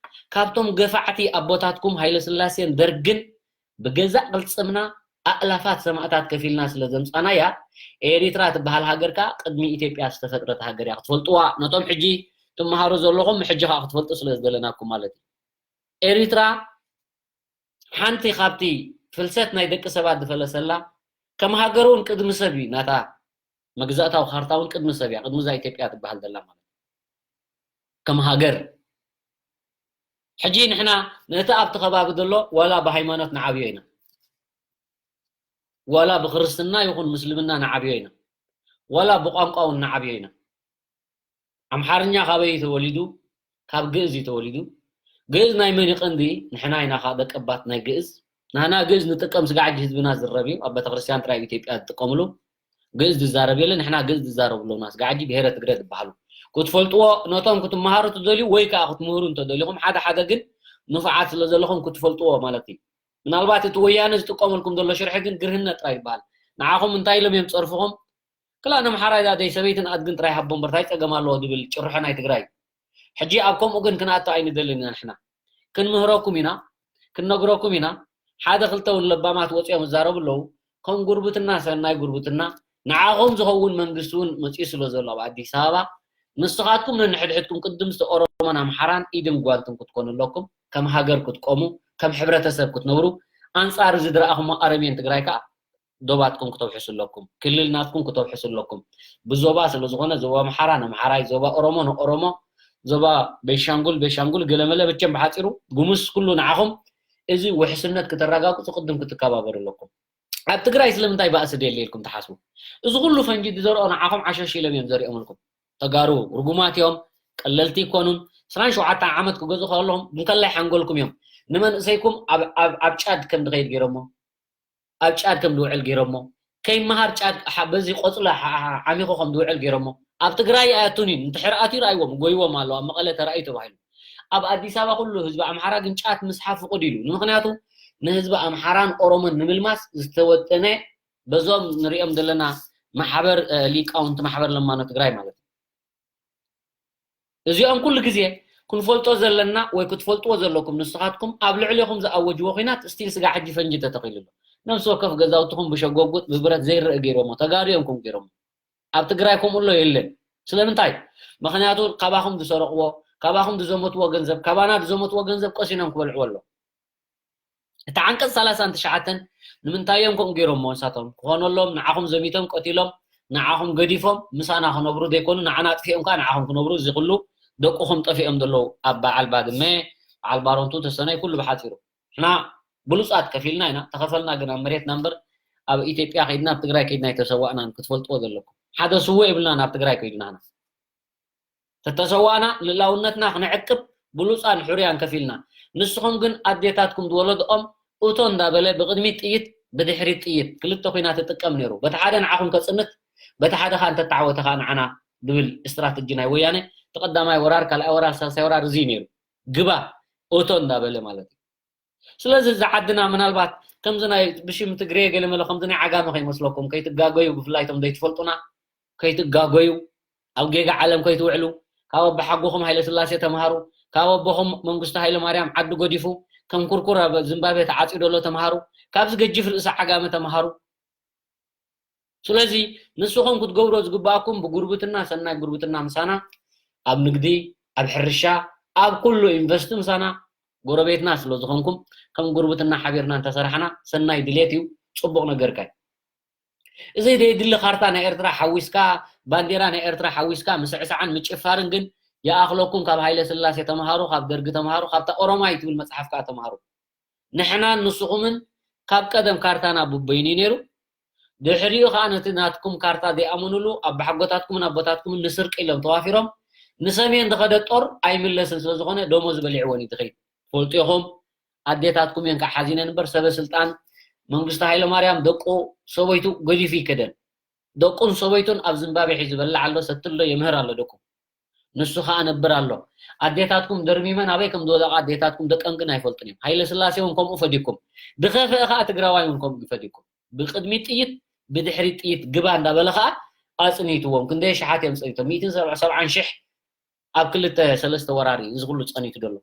ካብቶም ገፋዕቲ ኣቦታትኩም ሃይለስላሴን ደርግን ብገዛእ ቅልፅምና ኣእላፋት ሰማእታት ከፊልና ስለ ዘምፃናያ ኤሪትራ ትበሃል ሃገር ከዓ ቅድሚ ኢትዮጵያ ዝተፈጥረት ሃገር እያ ክትፈልጥዋ ነቶም ሕጂ ትመሃሩ ዘለኹም ሕጂ ከዓ ክትፈልጡ ስለ ዝደለናኩም ማለት እዩ ኤሪትራ ሓንቲ ካብቲ ፍልሰት ናይ ደቂ ሰባት ዝፈለሰላ ከም ሃገር እውን ቅድሚ ሰብ እዩ ናታ መግዛእታዊ ካርታ እውን ቅድሚ ሰብ እያ ቅድሚ እዛ ኢትዮጵያ ትበሃል ዘላ ማለት ከም ሃገር ሕጂ ንሕና ነቲ ኣብቲ ከባቢ ዘሎ ዋላ ብሃይማኖት ንዓብዮ ኢና ዋላ ብክርስትና ይኹን ምስልምና ንዓብዮ ኢና ዋላ ብቋንቋ እውን ንዓብዮ ኢና ኣምሓርኛ ካበይ ተወሊዱ ካብ ግእዝ እዩ ተወሊዱ ግእዝ ናይ መን ይቀንዲ ንሕና ኢና ከዓ ደቀባት ናይ ግእዝ ናህና ግእዝ ንጥቀም ስጋዕ ሕጂ ህዝብና ዝረብ እዩ ኣብ ቤተክርስትያን ጥራይ ኣብ ኢትዮጵያ ዝጥቀምሉ ግእዝ ዝዛረብ የለ ንሕና ግእዝ ዝዛረቡ ኣለውና ስጋዕ ሕጂ ብሄረ ትግረ ዝበሃሉ ክትፈልጥዎ ነቶም ክትመሃሩ ትደልዩ ወይ ከዓ ክትምህሩ እንተደሊኹም ሓደ ሓደ ግን ንፉዓት ስለ ዘለኹም ክትፈልጥዎ ማለት እዩ ምናልባት እቲ ወያነ ዝጥቀመልኩም ዘሎ ሽርሒ ግን ግርህነት ጥራይ ይበሃል ንዓኹም እንታይ ኢሎም እዮም ፀርፍኹም ክላ ነምሓራይ ዳደይ ሰበይትን ኣድግን ጥራይ ሃቦ እምበር ታይ ፀገም ኣለዎ ዝብል ጭርሖ ናይ ትግራይ ሕጂ ኣብ ከምኡ ግን ክንኣቶ ኣይንደልን ኢና ንሕና ክንምህረኩም ኢና ክንነግረኩም ኢና ሓደ ክልተ እውን ለባማት ወፂኦም ይዛረቡ ኣለዉ ከም ጉርብትና ሰናይ ጉርብትና ንዓኹም ዝኸውን መንግስቲ እውን መፂኡ ስለ ዘሎ ኣብ ኣዲስ ኣበባ ንስኻትኩም ነንሕድሕድኩም ቅድም ዝተኦሮሞን ኣምሓራን ኢድን ጓንትን ክትኮኑ ኣለኩም ከም ሃገር ክትቆሙ ከም ሕብረተሰብ ክትነብሩ ኣንፃር እዚ ዝረኣኹሞ ኣረሜን ትግራይ ከዓ ዶባትኩም ክተውሕሱ ኣለኩም ክልል ናትኩም ክተውሕሱ ኣለኩም ብዞባ ስለ ዝኾነ ዞባ ኣምሓራ ንኣምሓራይ ዞባ ኦሮሞ ንኦሮሞ ዞባ ቤንሻንጉል ቤንሻንጉል ገለመለ ብቸም ብሓፂሩ ጉሙስ ኩሉ ንዓኹም እዚ ውሕስነት ክተረጋግፁ ቅድም ክትከባበሩ ኣለኩም ኣብ ትግራይ ስለምንታይ ባእሲ ደየለ ኢልኩም ትሓስቡ እዚ ኩሉ ፈንጂ ዝዘርኦ ንዓኹም ዓሸሽ ኢሎም እዮም ዘሪኦምልኩም ተጋሩ ርጉማት እዮም ቀለልቲ ይኮኑን ዕስራን ሸውዓተን ዓመት ክገዝኡ ከለኹም እንከላይ ሓንጎልኩም እዮም ንመንእሰይኩም ኣብ ጫድ ከም ድኸይድ ገይሮሞ ኣብ ጫድ ከም ድውዕል ገይሮሞ ከይመሃር ጫድ በዚ ቆፅሎ ዓሚኹ ከም ድውዕል ገይሮሞ ኣብ ትግራይ ኣያቱን እዩ እንድሕር ኣትዩ ረኣይዎም ጎይዎም ኣለዉ ኣብ መቐለ ተራእዩ ተባሂሉ ኣብ ኣዲስ ኣበባ ኩሉ ህዝቢ ኣምሓራ ግን ጫት ምስሓ ፍቁድ ኢሉ ንምክንያቱ ንህዝቢ ኣምሓራን ኦሮሞን ንምልማስ ዝተወጠነ በዞም ንሪኦም ዘለና ማሕበር ሊቃውንቲ ማሕበር ለማኖ ትግራይ ማለት እዩ እዚኦም ኩሉ ግዜ ክንፈልጦ ዘለና ወይ ክትፈልጥዎ ዘለኩም ንስኻትኩም ኣብ ልዕሌኹም ዝኣወጅዎ ኹናት ስቲል ስጋ ሕጂ ፈንጂ ተተኺሉ ኣሎ ነብሲ ወከፍ ገዛውትኹም ብሸጎጉጥ ብብረት ዘይረአ ገይሮሞ ተጋሩ እዮም ከም ገይሮሞ ኣብ ትግራይ ከምኡ ኣሎ የለን ስለምንታይ ምክንያቱ ካባኹም ዝሰረቅዎ ካባኹም ዝዘመትዎ ገንዘብ ካባና ዝዘመትዎ ገንዘብ ቀሲኖም ክበልዕዎ ኣሎ እቲ ዓንቀፅ ሰላሳን ትሽዓተን ንምንታይ እዮም ከምኡ ገይሮሞ ንሳቶም ክኾነሎም ንዓኹም ዘሚቶም ቀቲሎም ንዓኹም ገዲፎም ምሳና ክነብሩ ዘይኮኑ ንዓና ኣጥፊኦም ከዓ ንዓኹም ክነብሩ እዚ ኩሉ ደቁኹም ጠፊኦም ዘለዉ ኣብ በዓል ባድመ በዓል ባሮንቱ ተሰነይ ኩሉ ብሓፂሩ ንሕና ብሉፃት ከፊልና ኢና ተኸፈልና ግን ኣብ መሬትና እምበር ኣብ ኢትዮጵያ ከይድና ኣብ ትግራይ ከይድና ኣይተሰዋእናን ክትፈልጥዎ ዘለኩም ሓደ ስወ የብልና ናብ ትግራይ ከይድና ኢና ተተሰዋእና ልላውነትና ክነዕቅብ ብሉፃን ሕሩያን ከፊልና ንስኹም ግን ኣዴታትኩም ዝወለድኦም እቶ እንዳበለ ብቅድሚት ጥይት ብድሕሪት ጥይት ክልተ ኩናት ትጥቀም ነይሩ በቲ ሓደ ንዓኹም ከፅንት በቲ ሓደ ከዓ እንተተዓወተ ከዓ ንዓና ዝብል ስትራተጂ ናይ ወያነ እቲ ቀዳማይ ወራር ካልኣይ ወራር ሳልሳይ ወራር እዚ ነይሩ ግባ እቶ እንዳበለ ማለት እዩ ስለዚ እዚ ዓድና ምናልባት ከምዚ ናይ ብሽም ትግሬ ገለመለ ከምዚ ናይ ዓጋመ ከይመስለኩም ከይትጋገዩ ብፍላይ እቶም ዘይትፈልጡና ከይትጋገዩ ኣብ ጌጋ ዓለም ከይትውዕሉ ካብ ኣቦሓጎኹም ሃይለስላሴ ተምሃሩ ካብ ኣቦኹም መንግስቱ ሃይለማርያም ዓዲ ገዲፉ ከም ኩርኩር ኣብ ዝምባቤ ተዓፅዩ ደሎ ተምሃሩ ካብዚ ገጅፍ ርእሲ ዓጋመ ተምሃሩ ስለዚ ንስኹም ክትገብሮ ዝግባኣኩም ብጉርብትና ሰናይ ጉርብትና ምሳና ኣብ ንግዲ ኣብ ሕርሻ ኣብ ኩሉ ኢንቨስት ምሳና ጎረቤትና ስለ ዝኾንኩም ከም ጉርብትና ሓቢርና እንተሰራሕና ሰናይ ድሌት እዩ ፅቡቕ ነገርካ እዩ እዚ ደይድሊ ካርታ ናይ ኤርትራ ሓዊስካ ባንዴራ ናይ ኤርትራ ሓዊስካ ምስዕሳዕን ምጭፋርን ግን ይኣኽለኩም ካብ ሃይለ ስላሴ ተምሃሩ ካብ ደርጊ ተምሃሩ ካብታ ኦሮማይ ትብል መፅሓፍ ከዓ ተምሃሩ ንሕናን ንስኹምን ካብ ቀደም ካርታና ብበይኑ ነይሩ ድሕሪኡ ከዓ ነቲ ናትኩም ካርታ ዘይኣመኑሉ ኣባሓጎታትኩምን ኣቦታትኩምን ንስርቂ ኢሎም ተዋፊሮም ንሰሜን ዝኸደ ጦር ኣይምለስን ስለዝኾነ ደሞዝ በሊዕወን እዩ ዝኸይድ ትፈልጡ ኢኹም ኣዴታትኩም እየን ከዓ ሓዚነን እምበር ሰበ ስልጣን መንግስቱ ሃይለማርያም ደቁ ሰበይቱ ገዲፉ ይከደን ደቁን ሰበይቱን ኣብ ዝምባቤ ሒዙ ይበልዕ ኣሎ ሰትል ዶ የምህር ኣሎ ደቁ ንሱ ከዓ ነብር ኣሎ ኣዴታትኩም ደርሚመን ኣበይ ከም ዝወደቃ ኣዴታትኩም ደቀን ግን ኣይፈልጡን እዮም ሃይለ ስላሴ እውን ከምኡ ፈዲኩም ዝኸፍአ ከዓ ትግራዋይ እውን ከምኡ ፈዲኩም ብቅድሚት ጥይት ብድሕሪት ጥይት ግባ እንዳበለ ከዓ ኣፅኒትዎም ክንደይ ሽሓት እዮም ፀኒቶም ሚእትን ሰብዓን ሽሕ ኣብ ክልተ ሰለስተ ወራር እዩ እዚ ኩሉ ፀኒቱ ዘሎ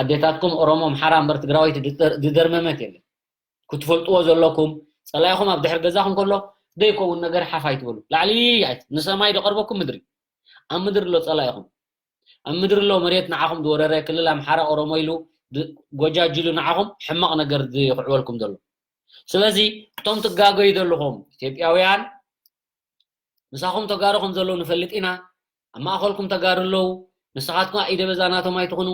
ኣዴታትኩም ኦሮሞ ኣምሓራ እምበር ትግራወይቲ ዝደርመመት የለን ክትፈልጥዎ ዘለኩም ፀላኢኹም ኣብ ድሕር ገዛኹም ከሎ ዘይከውን ነገር ሓፍ ኣይትበሉ ላዕሊ ንሰማይ ዝቐርበኩም ምድሪ ኣብ ምድሪ ኣሎ ፀላኢኹም ኣብ ምድሪ ኣሎ መሬት ንዓኹም ዝወረረ ክልል ኣምሓራ ኦሮሞ ኢሉ ጎጃጅሉ ንዓኹም ሕማቕ ነገር ዝኽዕበልኩም ዘሎ ስለዚ እቶም ትጋገዩ ዘለኹም ኢትዮጵያውያን ምሳኹም ተጋሩ ከም ዘለዉ ንፈልጥ ኢና ኣብ ማእኸልኩም ተጋሩ ኣለዉ ንስኻትኩም ኢደ በዛ ናቶም ኣይትኹኑ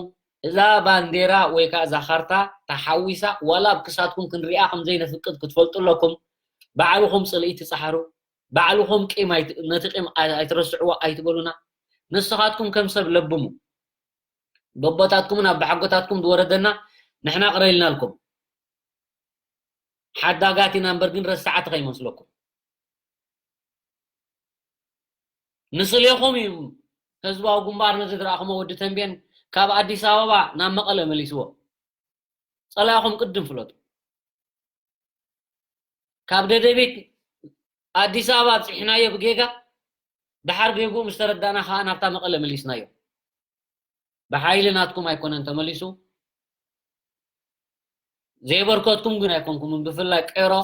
እዛ ባንዴራ ወይ ከዓ እዛ ካርታ ተሓዊሳ ዋላ ኣብ ክሳትኩም ክንሪኣ ከም ዘይነፍቅድ ክትፈልጡ ኣለኩም ባዕልኹም ፅልኢ ትፀሓሩ ባዕልኹም ቂም ነቲ ቂም ኣይትረስዕዎ ኣይትበሉና ንስኻትኩም ከም ሰብ ለብሙ በቦታትኩምን ኣባሓጎታትኩም ዝወረደና ንሕና ቅረ ኢልናልኩም ሓዳጋት ኢና እምበር ግን ረሳዕቲ ከይመስለኩም ንስሌኹም እዩ ህዝባዊ ግንባር ነዚ ዝረኣኹሞ ወዲ ተንቤን ካብ ኣዲስ ኣበባ ናብ መቐለ መሊስዎ ፀላኢኹም ቅድም ፍለጡ ካብ ደደቢት ኣዲስ ኣበባ ኣብፅሕናዮ ብጌጋ ደሓር ጌግኡ ምስ ተረዳእና ከዓ ናብታ መቐለ መሊስናዮ ብሓይሊ ናትኩም ኣይኮነን ተመሊሱ ዘይበርከትኩም ግን ኣይኮንኩምን ብፍላይ ቀሮ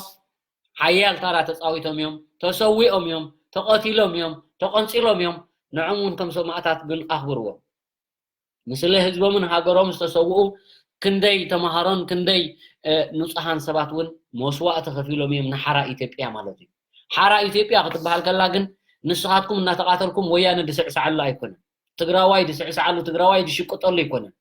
ሓያል ታራ ተፃዊቶም እዮም ተሰዊኦም እዮም ተቐቲሎም እዮም ተቐንፂሎም እዮም ንዖም እውን ከም ሰማእታት ግን ኣኽብርዎም ንስለ ህዝቦምን ሃገሮም ዝተሰውኡ ክንደይ ተምሃሮን ክንደይ ንፁሃን ሰባት እውን መስዋእቲ ከፊሎም እዮም ንሓራ ኢትዮጵያ ማለት እዩ ሓራ ኢትዮጵያ ክትበሃል ከላ ግን ንስኻትኩም እናተቓተልኩም ወያነ ድስዕስዓሉ ኣይኮነን ትግራዋይ ድስዕስዓሉ ትግራዋይ ድሽቅጠሉ ኣይኮነን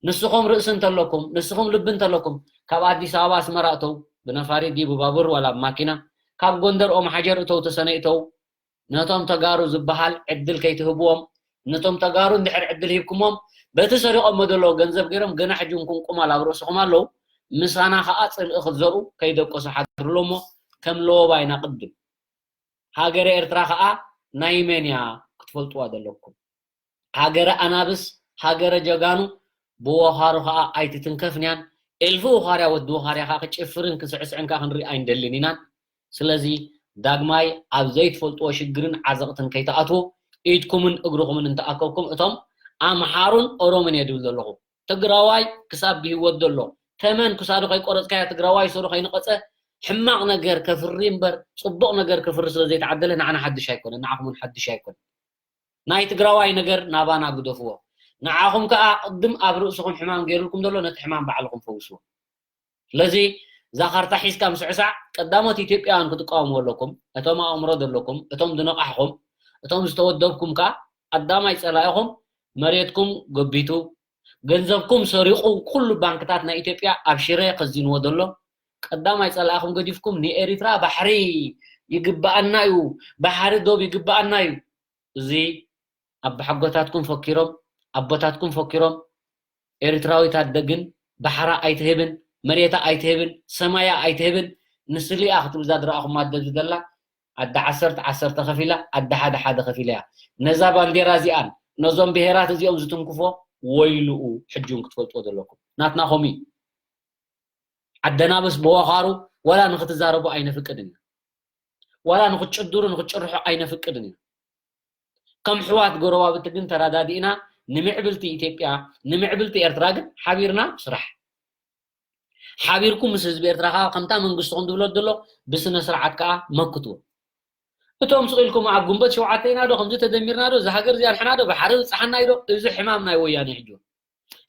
ንስኹም ርእሲ እንተለኩም ንስኹም ልቢ እንተለኩም ካብ ኣዲስ ኣበባ ኣስመራ እተው ብነፋሪት ድዩ ብባቡር ዋላ ብማኪና ካብ ጎንደር ኦም ሓጀር እተው ተሰነይ እተው ነቶም ተጋሩ ዝበሃል ዕድል ከይትህብዎም ነቶም ተጋሩ እንድሕር ዕድል ሂብኩሞም በቲ ሰሪቖሞ ዘለዉ ገንዘብ ገይሮም ገና ሕጂ እውን ቁምቁማል ኣብ ርእስኹም ኣለዉ ምሳና ከዓ ፅልኢ ክትዘርኡ ከይደቀሱ ሓድርሎ እሞ ከም ለወባይና ቅድም ሃገረ ኤርትራ ከዓ ናይ መን እያ ክትፈልጥዋ ዘለኩም ሃገረ ኣናብስ ሃገረ ጀጋኑ ብወኻሩ ከዓ ኣይትትንከፍን እያን እልፊ ወኻርያ ወዲ ወኻርያ ከዓ ክጭፍርን ክስዕስዕን ከዓ ክንርኢ ኣይንደልን ኢናን ስለዚ ዳግማይ ኣብ ዘይትፈልጥዎ ሽግርን ዓዘቕትን ከይትኣትዉ ኢድኩምን እግርኹምን እንተኣከብኩም እቶም ኣምሓሩን ኦሮምን እየ ድብል ዘለኹ ትግራዋይ ክሳብ ብህይወት ዘሎ ተመን ክሳዱ ከይቆረፅካዮ ትግራዋይ ሰሩ ከይንቐፀ ሕማቕ ነገር ከፍሪ እምበር ፅቡቕ ነገር ከፍሪ ስለ ዘይተዓደለ ንዓና ሓድሽ ኣይኮነን ንዓኹም እውን ሓድሽ ኣይኮነን ናይ ትግራዋይ ነገር ናባና ግደፍዎ ንዓኹም ከዓ ቅድም ኣብ ርእስኹም ሕማም ገይሩልኩም ዘሎ ነቲ ሕማም ባዕልኹም ፈውስዎ ስለዚ እዛ ካርታ ሒዝካ ምስዕሳዕ ቀዳሞት ኢትዮጵያውያን ክትቃወሙ ኣለኩም። እቶም ኣእምሮ ዘለኩም፣ እቶም ዝነቃሕኹም፣ እቶም ዝተወደብኩም ከኣ ቀዳማይ ጸላኢኹም መሬትኩም ገቢቱ፣ ገንዘብኩም ሰሪቑ፣ ኩሉ ባንክታት ናይ ኢትዮጵያ ኣብ ሽረ ከዚንዎ ዘሎ ቀዳማይ ጸላኢኹም ገዲፍኩም ንኤሪትራ ባሕሪ ይግባኣና እዩ፣ ባሕሪ ዶብ ይግባኣና እዩ። እዚ ኣቦሓጎታትኩም ፈኪሮም፣ ኣቦታትኩም ፈኪሮም፣ ኤርትራዊት ኣደ ግን ባሕራ ኣይትህብን፣ መሬታ ኣይትህብን፣ ሰማያ ኣይትህብን፣ ንስሊኣ ክትብል እዛ ዝረኣኹማ ኣደ ዝደላ ኣደ ዓሰርተ ዓሰርተ ከፊላ፣ ኣደ ሓደ ሓደ ከፊላ እያ። ነዛ ባንዴራ እዚኣን ነዞም ብሄራት እዚኦም ዝትንክፎ ወይልኡ ሕጂ እውን ክትፈልጥዎ ዘለኩም። ናትና ኮሚ ዓደናብስ ብወኻሩ ዋላ ንክትዛረቡ ኣይነፍቅድን ኢና። ዋላ ንክትጭድሩ ንክትጭርሑ ኣይነፍቅድን ኢና። ከም ሕዋት ጎረባብቲ ግን ተረዳዲእና ንምዕብልቲ ኢትዮጵያ ንምዕብልቲ ኤርትራ ግን ሓቢርና ስራሕ። ሓቢርኩም ምስ ህዝቢ ኤርትራ ከዓ ከምታ መንግስትኹም ዝብሎ ዘሎ ብስነ ስርዓት ከዓ መክትዎ። እቶም ስቕ ኢልኩም ኣብ ግንቦት ሸውዓተ ኢና ዶ ከምዚ ተደሚርና ዶ እዛ ሃገር እዚኣ ንሕና ዶ ባሕሪ ብፅሓና ዶ እዚ ሕማም ናይ ወያነ ሕጂ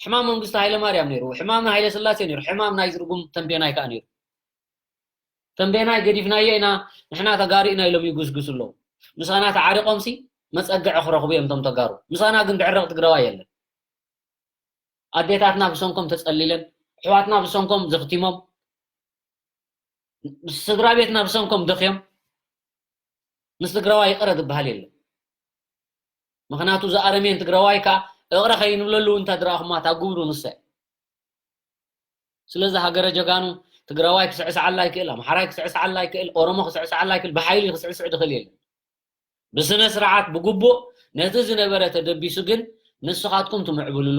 ሕማም መንግስቲ ሃይለ ማርያም ነይሩ፣ ሕማም ናይ ሃይለ ስላሴ ነይሩ፣ ሕማም ናይ ዝርጉም ተንቤናይ ከዓ ነይሩ። ተንቤናይ ገዲፍናዮ ኢና ንሕና ተጋሩ ኢና ኢሎም ይጉስጉሱ ኣለዉ። ምሳና ተዓሪቆምሲ መፀግዒ ክረኽቡ እዮም እቶም ተጋሩ። ምሳና ግን ብዕረቕ ትግራዋይ የለን። ኣዴታትና ብሰንኮም ተፀሊለን፣ ኣሕዋትና ብሰንኮም ዘኽቲሞም፣ ስድራ ቤትና ብሰንኮም ደኽዮም። ምስ ትግራዋይ ይቕረ ዝበሃል የለን። ምኽንያቱ እዚ ኣረሜን ትግራዋይ ከዓ እቕረ ከይንብለሉ እንተ ድረኣኹማ እታ ግብሩ ንሳ እያ። ስለዚ ሃገረ ጀጋኑ ትግራዋይ ክስዕስዓላ ይክእል፣ ኣምሓራይ ክስዕስዓላ ይክእል፣ ኦሮሞ ክስዕስዓላ ይክእል፣ ብሓይሊ ክስዕስዕ ዝኽእል የለን። ብስነ ስርዓት ብግቡእ ነቲ ዝነበረ ተደቢሱ ግን ንስኻትኩም ትምዕብልሉ፣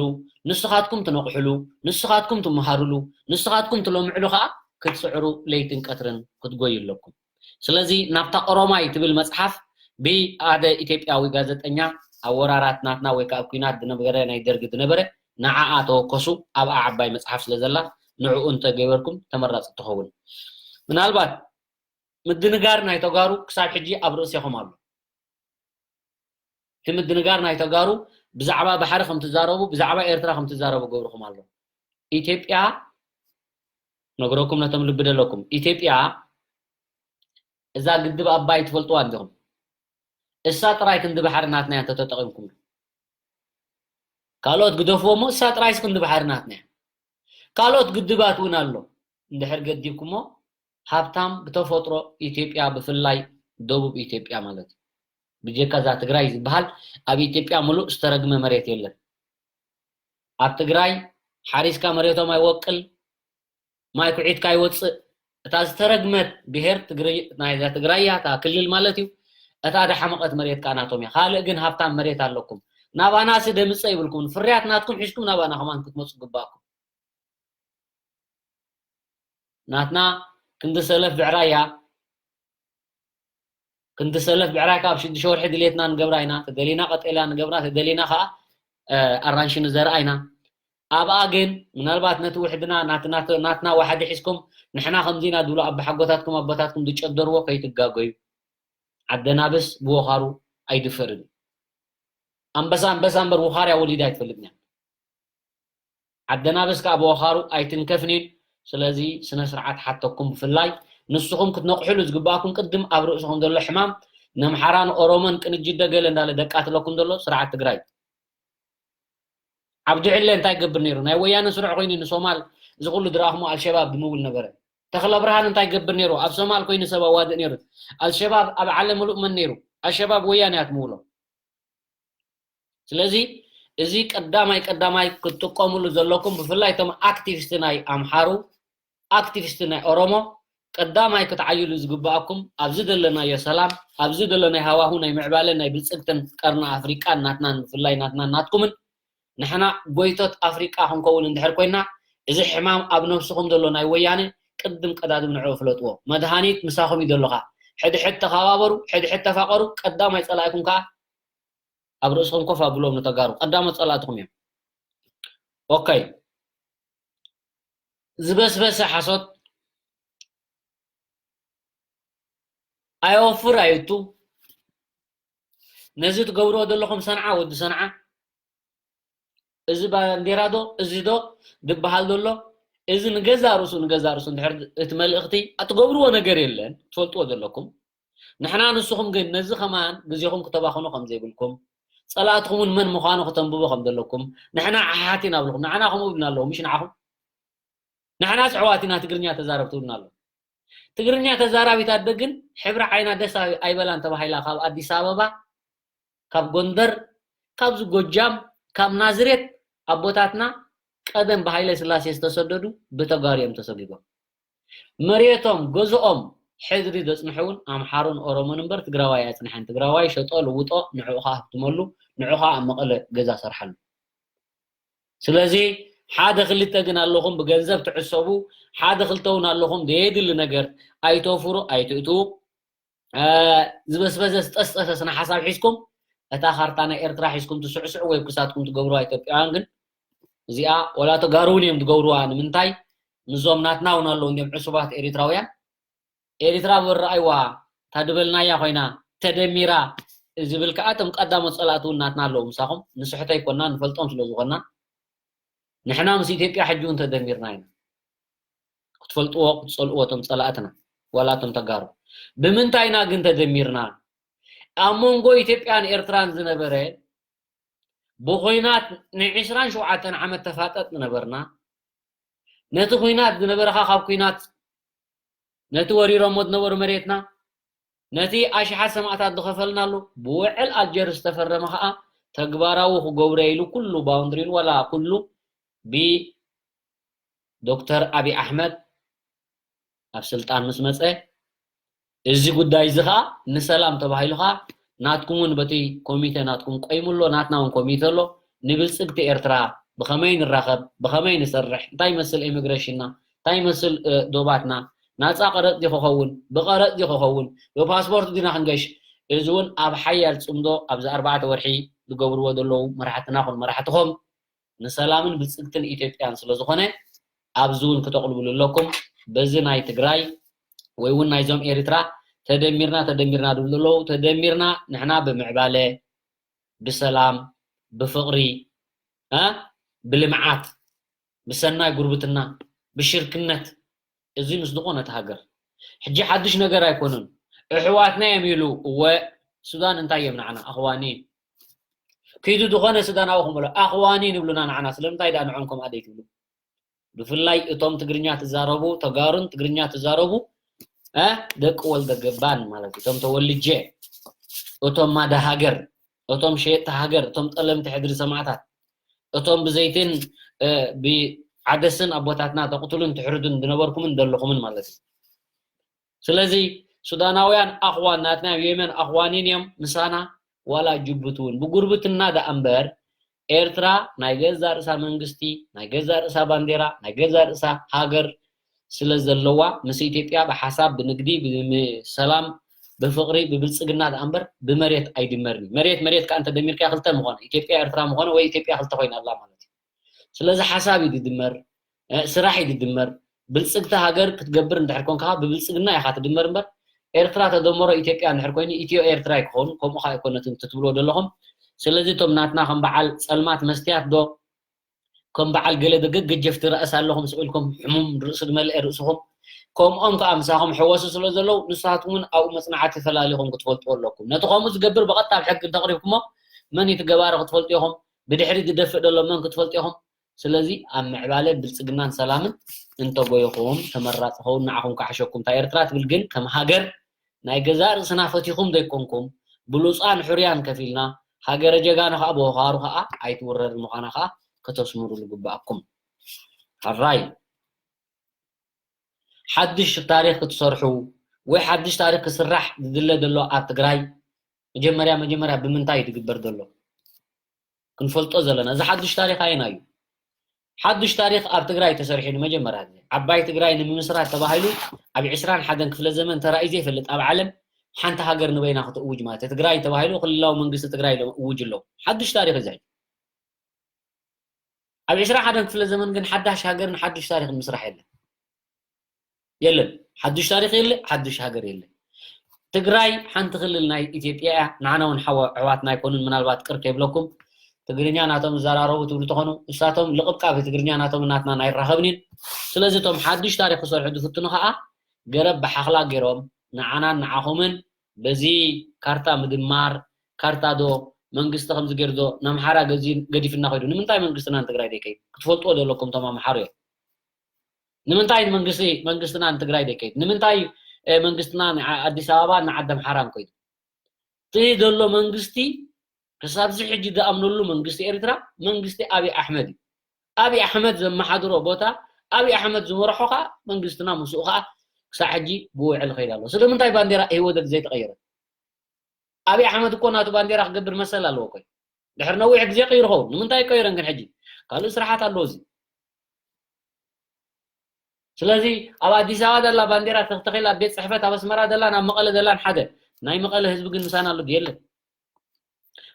ንስኻትኩም ትነቕሕሉ፣ ንስኻትኩም ትመሃርሉ፣ ንስኻትኩም ትለምዕሉ ከዓ ክትስዕሩ ለይትን ቀትርን ክትጎዩ ኣለኩም። ስለዚ ናብታ ኦሮማይ ትብል መጽሓፍ ብሓደ ኢትዮጵያዊ ጋዜጠኛ ኣብ ወራራት ናትና ወይ ከዓ ኣብ ኲናት ዝነበረ ናይ ደርጊ ዝነበረ ንዓኣ ተወከሱ ኣብኣ ዓባይ መጽሓፍ ስለ ዘላ ንዕኡ እንተገበርኩም ተመራጺ ትኸውን። ምናልባት ምድንጋር ናይ ተጋሩ ክሳብ ሕጂ ኣብ ርእሲኹም ኣሎ። እቲ ምድንጋር ናይ ተጋሩ ብዛዕባ ባሕሪ ከም ትዛረቡ ብዛዕባ ኤርትራ ከም ትዛረቡ ገብርኹም ኣሎ። ኢትዮጵያ ነግረኩም ነቶም ልቢ ደለኩም ኢትዮጵያ እዛ ግድብ ኣባይ ትፈልጥዋ እንዲኹም እሳ ጥራይ ክንዲ ባሕሪ ናትና እያ እንተተጠቒምኩም ካልኦት ግደፍዎ እሞ እሳ ጥራይስ ክንዲ ባሕሪ ናትና እያ ካልኦት ግድባት እውን ኣሎ እንድሕር ገዲብኩሞ ሃብታም ብተፈጥሮ ኢትዮጵያ ብፍላይ ደቡብ ኢትዮጵያ ማለት እዩ ብጀካ እዛ ትግራይ ዝበሃል ኣብ ኢትዮጵያ ሙሉእ ዝተረግመ መሬት የለን ኣብ ትግራይ ሓሪስካ መሬቶም ኣይወቅል ማይ ኩዒትካ ይወፅእ እታ ዝተረግመት ብሄር ናይዛ ትግራይ እያ እታ ክልል ማለት እዩ እታ ደሓመቐት መሬት ከዓ ናቶም እያ ካልእ ግን ሃብታም መሬት ኣለኩም ናባና ሲ ደምፀ ይብልኩም ፍርያት ናትኩም ሒዝኩም ናባና ከማን ክትመፁ ግባእኩም ናትና ክንዲ ሰለፍ ብዕራይ እያ ክንዲ ሰለፍ ብዕራይ ካብ ሽዱሽተ ወርሒ ድሌትና ንገብራ ኢና ተደሊና ቀጤልያ ንገብራ ተደሊና ከዓ ኣራንሺ ንዘርኣ ኢና ኣብኣ ግን ምናልባት ነቲ ውሕድና ናትና ዋሓዲ ሒዝኩም ንሕና ከምዚ ኢና ድብሉ ኣባሓጎታትኩም ኣቦታትኩም ዝጨደርዎ ከይትጋገዩ ዓደናብስ ብወኻሩ ኣይድፈርን ኣንበሳ ኣንበሳ እምበር ውኻርያ ወሊዳ ኣይትፈልጥን እያ ዓደናብስ ከዓ ብወኻሩ ኣይትንከፍን እዩን ስለዚ ስነ ስርዓት ሓተኩም ብፍላይ ንስኹም ክትነቕሕሉ ዝግባኣኩም ቅድም ኣብ ርእስኹም ዘሎ ሕማም ነምሓራ ንኦሮሞን ቅንጅት ደገለ እንዳለ ደቃትለኩም ዘሎ ስርዓት ትግራይ ዓብዲ ዕለ እንታይ ገብር ነይሩ ናይ ወያነ ስሩዕ ኮይኑ ንሶማል እዚ ኩሉ ድረኣኹሞ ኣልሸባብ ድምውል ነበረ ተኽለ ብርሃን እንታይ ገብር ነይሩ ኣብ ሶማል ኮይኑ ሰብ ኣዋድእ ነይሩ ኣልሸባብ ኣብ ዓለም ምሉእ መን ነይሩ ኣልሸባብ ወያነ እያ ትምውሎ ስለዚ እዚ ቀዳማይ ቀዳማይ ክትጥቀምሉ ዘለኩም ብፍላይ እቶም ኣክቲቪስት ናይ ኣምሓሩ ኣክቲቪስት ናይ ኦሮሞ ቀዳማይ ክትዓይሉ ዝግባኣኩም ኣብዚ ዘለናዮ ሰላም ኣብዚ ዘለናይ ሃዋሁ ናይ ምዕባለ ናይ ብልፅግትን ቀርኒ ኣፍሪቃን ናትናን ብፍላይ ናትናን ናትኩምን ንሕና ጎይቶት ኣፍሪቃ ክንከውን እንድሕር ኮይና እዚ ሕማም ኣብ ነብስኹም ዘሎ ናይ ወያነ ቅድም ቀዳድም ንዕኡ ፍለጥዎ መድሃኒት ምሳኹም እዩ ዘሎኻ ሕድሕድ ተኸባበሩ ሕድሕድ ተፋቀሩ ቀዳማይ ፀላኢኩም ከዓ ኣብ ርእስኹም ኮፍ ኣብሎም ንተጋሩ ቀዳሞት ፀላእትኹም እዮም ኦከይ ዝበስበሰ ሓሶት ኣየወፍር ኣየቱ ነዚ ትገብርዎ ዘለኹም ሰንዓ ወዲ ሰንዓ እዚ ባንዴራ ዶ እዚ ዶ ዝበሃል ዘሎ እዚ ንገዛ ርእሱ ንገዛ ርእሱ እንድሕር እቲ መልእኽቲ ኣትገብርዎ ነገር የለን፣ ትፈልጥዎ ዘለኩም። ንሕና ንስኹም ግን ነዚ ከማን ግዜኹም ክተባኽኑ ከም ዘይብልኩም፣ ጸላእትኹም እውን መን ምዃኑ ክተንብቡ ከም ዘለኩም፣ ንሕና ኣሓሓት ኢና ብልኩም፣ ንዓና ከምኡ ብልና ኣለዉ፣ ምሽ ንዓኹም? ንሕናስ ኣሕዋት ኢና ትግርኛ ተዛረብ ትብሉና ኣለዉ። ትግርኛ ተዛራቢት ኣደ ግን ሕብሪ ዓይና ደስ ኣይ-፣ ኣይበላን ተባሂላ ካብ ኣዲስ ኣበባ፣ ካብ ጎንደር፣ ካብዚ ጎጃም፣ ካብ ናዝሬት ኣቦታትና ቀደም ብሃይለ ስላሴ ዝተሰደዱ ብተጋሩ እዮም ተሰጊጎም። መሬቶም፣ ገዝኦም ሕድሪ ዘጽንሑ እውን ኣምሓሩን ኦሮሞን እምበር ትግራዋይ ኣያጽንሐን። ትግራዋይ ሸጦ ልውጦ፣ ንዕኡ ኸኣ ህብትመሉ፣ ንዑ ኸኣ ኣብ መቐለ ገዛ ሰርሓሉ። ስለዚ ሓደ ክልተ ግን ኣለኹም ብገንዘብ ትዕሰቡ፣ ሓደ ክልተ እውን ኣለኹም ዘየድሊ ነገር ኣይተውፍሩ፣ ኣይትእትዉ። እ፣ ዝበስበሰ ዝጠስጠሰ ስነ ሓሳብ ሒዝኩም እታ ካርታ ናይ ኤርትራ ሒዝኩም ትስዕስዑ ወይ ክሳትኩም ትገብሩዋ ኢትዮጵያውያን ግን እዚኣ ወላ ተጋሩ እውን እዮም ዝገብሩዋ። ንምንታይ? ምስዞም ናትና እውን ኣለዉ እንዲዮም ዕሱባት ኤሪትራውያን። ኤሪትራ ብርኣይዋ እታ ድበልናያ ኮይና ተደሚራ ዝብል ከኣ እቶም ቀዳሞት ጸላእቲ እውን ናትና ኣለዉ ምሳኹም። ንስሕቶ ኣይኮና ንፈልጦም ስለ ዝኾና ንሕና ምስ ኢትዮጵያ ሕጂ እውን ተደሚርና ኢና። ክትፈልጥዎ ክትጸልእዎ እቶም ጸላእትና ዋላ እቶም ተጋሩ። ብምንታይ ኢና ግን ተደሚርና? ኣብ መንጎ ኢትዮጵያን ኤርትራን ዝነበረ ብኹናት ንዕስራን ሸውዓተን ዓመት ተፋጠጥ ዝነበርና፣ ነቲ ኹናት ዝነበረኻ ካብ ኲናት፣ ነቲ ወሪሮሞ ዝነበሩ መሬትና፣ ነቲ ኣሽሓት ሰማእታት ዝኸፈልናሉ ብውዕል ኣልጀርስ ዝተፈረመ ኸኣ ተግባራዊ ክገብሮ ኢሉ ኩሉ ባውንድሪን ዋላ ኩሉ ብዶክተር ኣብይ ኣሕመድ ኣብ ስልጣን ምስ መጸ፣ እዚ ጉዳይ እዚ ኸኣ ንሰላም ተባሂሉ ኸኣ ናትኩም እውን በቲ ኮሚተ ናትኩም ቆይሙ ኣሎ፣ ናትና እውን ኮሚተ ኣሎ። ንብልጽግቲ ኤርትራ ብኸመይ ንራኸብ፣ ብኸመይ ንሰርሕ፣ እንታይ ይመስል ኢሚግሬሽንና፣ እንታይ ይመስል፣ እ፣ ዶባትና፣ ናጻ ቀረጽ ድዩ ክኸውን፣ ብቐረጽ ድዩ ክኸውን፣ ብፓስፖርት ዲና ክንገሽ፣ እዚ እውን ኣብ ሓያል ጽምዶ ኣብዚ ኣርባዕተ ወርሒ ዝገብርዎ ዘለዉ መራሕትና ኹን መራሕትኹም ንሰላምን ብልጽግትን ኢትዮጵያን ስለ ዝኾነ ኣብዚ እውን ክተቕልብሉ ኣለኩም። በዚ ናይ ትግራይ ወይ እውን ናይዞም ኤርትራ ተደሚርና፣ ተደሚርና ድብሉ ኣለዉ። ተደሚርና ንሕና ብምዕባለ፣ ብሰላም፣ ብፍቕሪ፣ እ፣ ብልምዓት፣ ብሰናይ ጉርብትና፣ ብሽርክነት፣ እዚ ምስ ዝኾነት ሃገር። ሕጂ ሓድሽ ነገር ኣይኮነን። ኣሕዋትና እዮም ኢሉ፣ እወ፣ ሱዳን እንታይ እዮም ንዓና? ኣኽዋኒ። ኪዱ ዝኾነ ሱዳናዊ ክምበሎ፣ ኣኽዋኒ ንብሉና ንዓና። ስለምንታይ ደኣ ንዖም ከምኣ ደይትብሉ? ብፍላይ እቶም ትግርኛ ትዛረቡ፣ ተጋሩን ትግርኛ ትዛረቡ፣ እ፣ ደቂ ወልደ ገባን ማለት እዩ። እቶም ተወልጀ፣ እቶም ማዳ ሃገር፣ እቶም ሸየጥቲ ሃገር፣ እቶም ጠለምቲ ሕድሪ ሰማዕታት፣ እቶም ብዘይትን፣ እ፣ ብዓደስን ኣቦታትና ተቕትሉን ትሕርዱን ዝነበርኩምን ዘለኹምን ማለት እዩ። ስለዚ ሱዳናውያን ኣኽዋን ናትና፣ ኣብ የመን ኣኽዋኒን እዮም ምሳና፣ ዋላ ጅቡቲ እውን ብጉርብትና ደኣ እምበር፣ ኤርትራ ናይ ገዛእ ርእሳ መንግስቲ፣ ናይ ገዛእ ርእሳ ባንዴራ፣ ናይ ገዛእ ርእሳ ሃገር ስለ ዘለዋ፣ ምስ ኢትዮጵያ ብሓሳብ፣ ብንግዲ፣ ብሰላም፣ ብፍቕሪ፣ ብብልጽግና ደኣ እምበር ብመሬት ኣይድመርን እዩ። መሬት፣ መሬት ከኣ እንተደሚርካዮ ክልተ ምኾነ፣ ኢትዮጵያ ኤርትራ ምኾነ ወይ ኢትዮጵያ ክልተ ኮይና ኣላ ማለት እዩ። ስለዚ ሓሳብ እዩ ዝድመር፣ እ፣ ስራሕ እዩ ዝድመር። ብልጽግቲ ሃገር ክትገብር እንድሕር ኮንካ ብብልጽግና ኢኻ ትድመር እምበር፣ ኤርትራ ተደመሮ ኢትዮጵያ እንድሕር ኮይኑ ኢትዮ ኤርትራ ኣይክኸውን፣ ከምኡ ኸኣ ኣይኮነትን እቲ ትብልዎ ዘለኹም። ስለዚ እቶም ናትና ከም በዓል ጸልማት መስትያት ዶ፣ ከም በዓል ገለ ዶ ገገጀፍቲ ራእሲ ኣለኹም ስቕ ኢልኩም ሕሙም ርእሲ ዝመልአ ርእስኹም፣ ከምኦም ከኣ ምሳኹም ሕወሱ ስለ ዘለዉ ንስኻትኩም እውን ኣብኡ መጽናዕቲ ፈላሊኹም ክትፈልጥዎ ኣለኩም። ነቲ ከምኡ ዝገብር ብቐጥታ ኣብ ሕጊ እንተቕሪብኩሞ መን እዩ እቲ ገባሪ ክትፈልጡ ኢኹም። ብድሕሪት ዝደፍእ ዘሎ መን ክትፈልጡ ኢኹም። ስለዚ ኣብ ምዕባለ ብልጽግናን ሰላምን እንተጎይኹም ተመራጺ ኸውን ንዓኹም ክሓሸኩም። እታ ኤርትራ ትብል ግን ከም ሃገር ናይ ገዛእ ርእስና ፈቲኹም ዘይኮንኩም ብሉጻን ሕሩያን ከፊልና ሃገረ ጀጋኑ ኸኣ ብወኻሩ ኸኣ ኣይትውረርን ምዃና ኸኣ ከተስምሩሉ ይግብኣኩም። ሕራይ ሓድሽ ታሪኽ ክትሰርሑ ወይ ሓድሽ ታሪኽ ክስራሕ ዝድለ ዘሎ ኣብ ትግራይ መጀመርያ መጀመርያ ብምንታይ እዩ ዝግበር ዘሎ? ክንፈልጦ ዘለና እዚ ሓዱሽ ታሪኽ ኣየናይ እዩ? ሓዱሽ ታሪኽ ኣብ ትግራይ ተሰሪሑ ንመጀመርያ ግዜ ዓባይ ትግራይ ንምምስራት ተባሂሉ ኣብ ዕስራን ሓደን ክፍለ ዘመን ተራእዩ ዘይፈልጥ ኣብ ዓለም ሓንቲ ሃገር ንበይና ክትእውጅ ማለት እዩ። ትግራይ ተባሂሉ ክልላዊ መንግስቲ ትግራይ ኢሎም እውጅ ኣለዉ። ሓዱሽ ታሪኽ እዚ እዩ። ኣብ ዕስራን ሓደን ክፍለ ዘመን ግን ሓዳሽ ሃገርን ሓዱሽ ታሪኽን ምስራሕ የለን። የለን። ሓዱሽ ታሪኽ የለ፣ ሓዱሽ ሃገር የለ። ትግራይ ሓንቲ ክልል ናይ ኢትዮጵያ እያ። ንዓና እውን ሓዋ-፣ ኣሕዋትና ኣይኮኑን፣ ምናልባት ቅር ከይብለኩም። ትግርኛ ናቶም ዝዘራረቡ ትብሉ ተኾኑ፣ እሳቶም ልቕብቃብ ትግርኛ ናቶም ናትና ኣይራኸብን እዩ። ስለዚ እቶም ሓድሽ ታሪኽ ክሰርሑ ዝፍትኑ ከዓ ገረብ ብሓኽላ ገይሮም ንዓናን ንዓኹምን በዚ ካርታ ምድማር፣ ካርታ ዶ መንግስቲ ከምዚ ገይሩ ዶ ንኣምሓራ ገዚ ገዲፍና ከይዱ። ንምንታይ መንግስትና ንትግራይ ዘይከይድ? ክትፈልጥዎ ዘለኩም እቶም ኣምሓሩ እዮም። ንምንታይ መንግስቲ መንግስትና ንትግራይ ዘይከይድ? ንምንታይ መንግስትና ኣዲስ ኣበባ ንዓዲ ኣምሓራን ከይዱ? እቲ ዘሎ መንግስቲ ክሳብዚ ሕጂ ዝኣምነሉ መንግስቲ ኤርትራ መንግስቲ ኣብይ ኣሕመድ እዩ። ኣብይ ኣሕመድ ዘመሓድሮ ቦታ ኣብይ ኣሕመድ ዝመርሖ ከዓ መንግስትና ምስኡ ከዓ ክሳዕ ሕጂ ብውዕል ይኸይድ ኣሎ። ስለምንታይ ባንዴራ ኢህወደግ ዘይተቐየረ? ኣብይ ኣሕመድ እኮ ናቱ ባንዴራ ክገብር መሰል ኣለዎ እኮ። ድሕሪ ነዊሕ ግዜ ቀይሩ ኸውን። ንምንታይ ቀይረን ግን ሕጂ? ካልእ ስራሓት ኣለዎ እዚ። ስለዚ ኣብ ኣዲስ ኣበባ ዘላ ባንዴራ ተተኺላ ኣብ ቤት ፅሕፈት ኣብ ኣስመራ ዘላን ኣብ መቐለ ዘላን ሓደ። ናይ መቐለ ህዝቢ ግን ምሳና ኣሎ ድዩ? የለን።